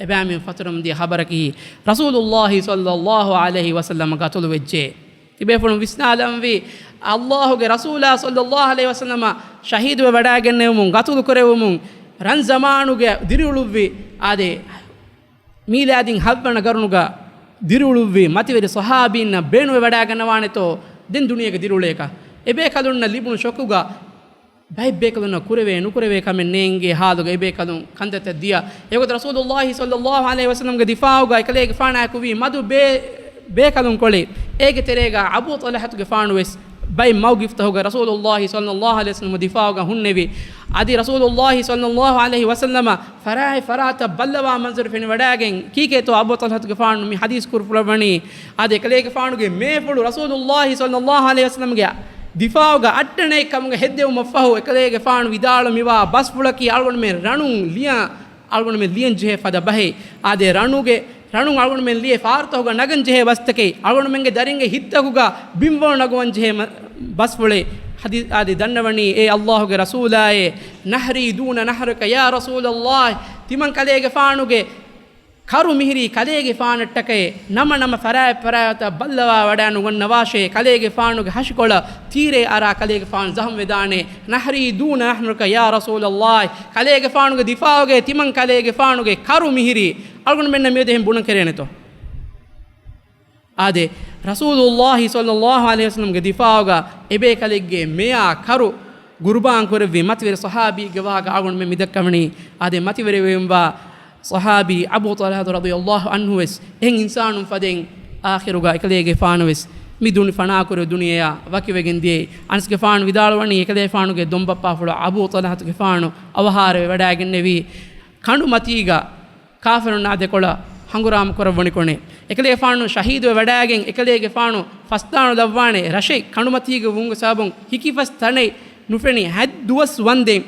އެބައިމީހުން ފަތުރަމުން ދިޔަ ޚަބަރަކީ، ރަސޫލުﷲ ޞައްލަﷲ ޢަލައިހި ވަސައްލަމަ ގަތުލު ވެއްޖެ. ތިބޭފުޅުން ވިސްނާލަންވީ، ﷲގެ ރަސޫލާ ޞައްލަﷲ ޢަލައިހި ވަސައްލަމަ ޝަހީދުވެ ވަޑައިގެންނެވުމުން، ގަތުލު ކުރެވުމުން، ރަން ޒަމާނުގެ ދިރިއުޅުއްވި، އާދެ، މީލާދީން ހަތްވަނަ ގަރުނުގަ ދިރިއުޅުއްވި މަތިވެރި ޞަޙާބީންނަށް ބޭނުވެ ވަޑައިގަންނަވާނެތޯ، ދެން ދުނިޔޭގަ ދިރިއުޅޭކަށް. އެބޭކަލުންނަށް ލިބުނު ޝޮކުގަ ބައެއް ބޭކަލުންނަށް ކުރެވޭ ނުކުރެވޭ ކަމެއް ނޭނގޭ ހާލުގަ އެބޭކަލުން ކަންތައްތައް ދިޔަ. އެގޮތަށް ރަސޫލުﷲ ޞައްލަﷲ ޢަލައިހި ވަސައްލަމްގެ ދިފާޢުގަ އެކަލޭގެފާނާއެކު ވީ މަދު ބޭ-، ބޭކަލުން ކޮޅި. އޭގެ ތެރޭގަ އަބޫ ޠަލްޙަތުގެފާނު ވެސް ބައެއް މައުގިފްތަހުގަ ރަސޫލުﷲ ޞައްލަﷲ ޢަލައިހި ވަސައްލަމް ދިފާޢުގަ ހުންނެވި. އަދި ރަސޫލުﷲ ޞައްލަﷲ ޢަލައިހި ވަސައްލަމަ ފަރާތް ފަރާތަށް ބައްލަވާ މަންޒަރު ފެނިވަޑައިގެން، ކީކޭތޯ އަބޫ ޠަލްޙަތުގެފާނު މި ޙަދީޘް ކުރުފުޅަށްވަނީ؟ އާދެ، އެކަލޭގެފާނުގެ މޭފުޅު ރަސޫލުﷲ ޞައްލަﷲ ޢަލައިހި ވަސައްލަމްގެ ދިފާޢުގަ އައްޑަނައެއް ކަމުގަ ހެއްދެވުމަށްފަހު، އެކަލޭގެފާނު ވިދާޅުވިވާ ބަސްފުޅަކީ އަޅުގަނޑުމެން ރަނުން ލިޔަން، އަޅުގަނޑުމެން ލިޔަން ޖެހޭ ފަދަ ބަހެއް. އާދެ، ރަނުގެ، ރަނުން އަޅުގަނޑުމެން ލިޔެ ފާރުތަކުގަ ނަގަން ޖެހޭ ބަސްތަކެއް، އަޅުގަނޑުމެންގެ ދަރިންގެ ހިތްތަކުގަ ބިންވަޅު ނަގުވަން ޖެހޭ މަ-، ބަސްފުޅެއް. ޙަދީ-، އާދެ، ދަންނަވަނީ، އޭ ﷲގެ ރަސޫލާއޭ، نحري دون نحرك يا رسول الله، ތިމަން ކަލޭގެފާނުގެ ކަރު މިހިރީ ކަލޭގެފާނަށްޓަކައި، ނަމަ ނަމަ ފަރާތް ފަރާތަށް ބައްލަވާ ވަޑައިނުގަންނަވާށޭ، ކަލޭގެފާނުގެ ހަށިކޮޅަށް ތީރޭ އަރާ ކަލޭގެފާނު ޒަޚަމް ވެދާނެ. نحري دون نحرك يا رسول الله، ކަލޭގެފާނުގެ ދިފާޢުގައި ތިމަން ކަލޭގެފާނުގެ ކަރު މިހިރީ. އަޅުގަނޑުމެންނަށް މިއަދު އެހެން ބުނަން ކެރޭނެތޯ؟ އާދެ، ރަސޫލުﷲ ޞައްލަﷲ ޢަލައިހި ވަސައްލަމްގެ ދިފާޢުގަ އެބޭކަލެއްގެ މެޔާ ކަރު ގުރުބާން ކުރެއްވި މަތިވެރި ޞަޙާބީގެ ވާހަކަ އަޅުގަނޑުމެން މި ދައްކަވަނީ. އާދެ، މަތިވެރިވެވެންވާ ޞަޙާބީ އަބޫ ޠަލްޙަތު ރަޟިޔަﷲ ޢަންހު ވެސް އެހެން އިންސާނުން ފަދައިން އާޚިރުގަ އެކަލޭގެފާނު ވެސް މި ދުނި ފަނާކުރެ ދުނިޔެއާ ވަކިވެގެން ދިޔައީ. އަނަސްގެފާނު ވިދާޅުވަނީ، އެކަލޭފާނުގެ ދޮންބައްޕާފުޅު އަބޫ ޠަލްޙަތުގެފާނު އަވަހާރަވެ ވަޑައިގެންނެވީ ކަނޑުމަތީގަ ކާފިރުންނާ ދެކޮޅަށް ހަނގުރާމަ ކުރައްވަނިކޮށް. އެކަލޭފާނު ޝަހީދުވެ ވަޑައިގެން އެކަލޭގެފާނު ފަސްދާނުލައްވާނެ ރަށެއް ކަނޑުމަތީގަ ވުމުގެ ސަބަބުން ހިކިފަސް ތަނެއް ނުފެނި ހަތް ދުވަސް ވަންދެން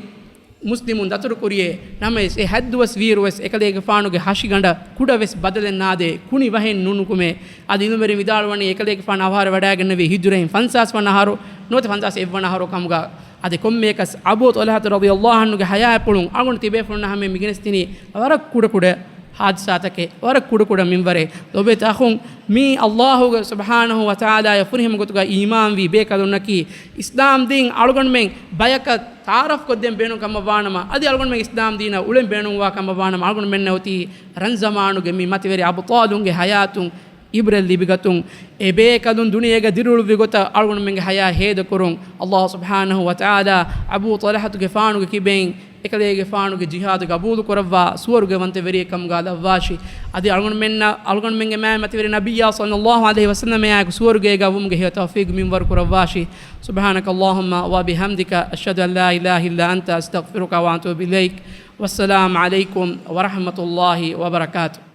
މުސްލިމުން ދަތުރުކުރިޔޭ. ނަމަވެސް އެ ހަތް ދުވަސް ވީއިރުވެސް އެކަލޭގެފާނުގެ ހަށިގަނޑަށް ކުޑަވެސް ބަދަލެއް ނާދޭ، ކުނި ވަހެއް ނުނުކުމޭ. އަދި އިލްމުވެރިން ވިދާޅުވަނީ، އެކަލޭގެފާނު އަވަހާރަ ވަޑައިގެންނެވީ ހިޖުރައިން ފަންސާސް ވަނަ އަހަރު ނުވަތަ ފަންސާސް އެއްވަނަ އަހަރު ކަމުގަ. އަދި ކޮންމެއަކަސް އަބޫ ޠަލްޙަތު ރަޟިޔަﷲ ޢަންހުގެ ޙަޔާތްޕުޅުން އަޅުގަނޑު ތިބޭފުޅުންނާ ހަމައިން މިގެނެސްދިނީ ވަރަށް ކުޑަކުޑަ ޙާދިސާތަކެއް، ވަރަށް ކުޑަކުޑަ މިންވަރެއް. ލޯބިވެތި އަޚުން، މީ ﷲ ސުބްޙާނަހޫ ވަތަޢާލާއަށް ފުރިހަމަ ގޮތުގަ އީމާންވީ ބޭކަލުންނަކީ، އިސްލާމް ދީން އަޅުގަނޑުމެން ބަޔަކަށް ތަޢާރަފް ކޮށްދޭން ބޭނުން ކަމަށް ވާނަމަ، އަދި އަޅުގަނޑުމެން އިސްލާމް ދީނަށް އުޅެން ބޭނުންވާ ކަމަށް ވާނަމަ، އަޅުގަނޑުމެންނަށް އޮތީ ރަންޒަމާނުގެ މި މަތިވެރި އަބުޠާލުންގެ ޙަޔާތުން ޢިބްރަތް ލިބިގަތުން، އެބޭކަލުން ދުނިޔޭގަ ދިރިއުޅުއްވި ގޮތަށް އަޅުގަނޑުމެންގެ ޙަޔާތް ހޭދަކުރުން. ﷲ ސުބްޙާނަހޫ ވަތަޢާލާ އަބޫ ޠަލްޙަތުގެފާނުގެ ކިބައިން އެކަލޭގެފާނުގެ ޖިހާދު ގަބޫލު ކުރައްވާ، ސުވަރުގެވަންތަ ވެރިއެއް ކަމުގަ ލައްވާށި. އަދި އަޅުގަނޑުމެންނަށް، އަޅުގަނޑުމެންގެ މާތް މަތިވެރި ނަބިއްޔާ ޞައްލަﷲ ޢަލައިހި ވަސައްލަމާއެކު ސުވަރުގޭގަ ވުމުގެ ހެޔޮ ތައުފީޤު މިންވަރު ކުރައްވާށި. سبحانك اللهم وبحمدك، أشهد أن لا إله إلا أنت، أستغفرك وأتوب إليك. والسلام عليكم ورحمة الله وبركاته.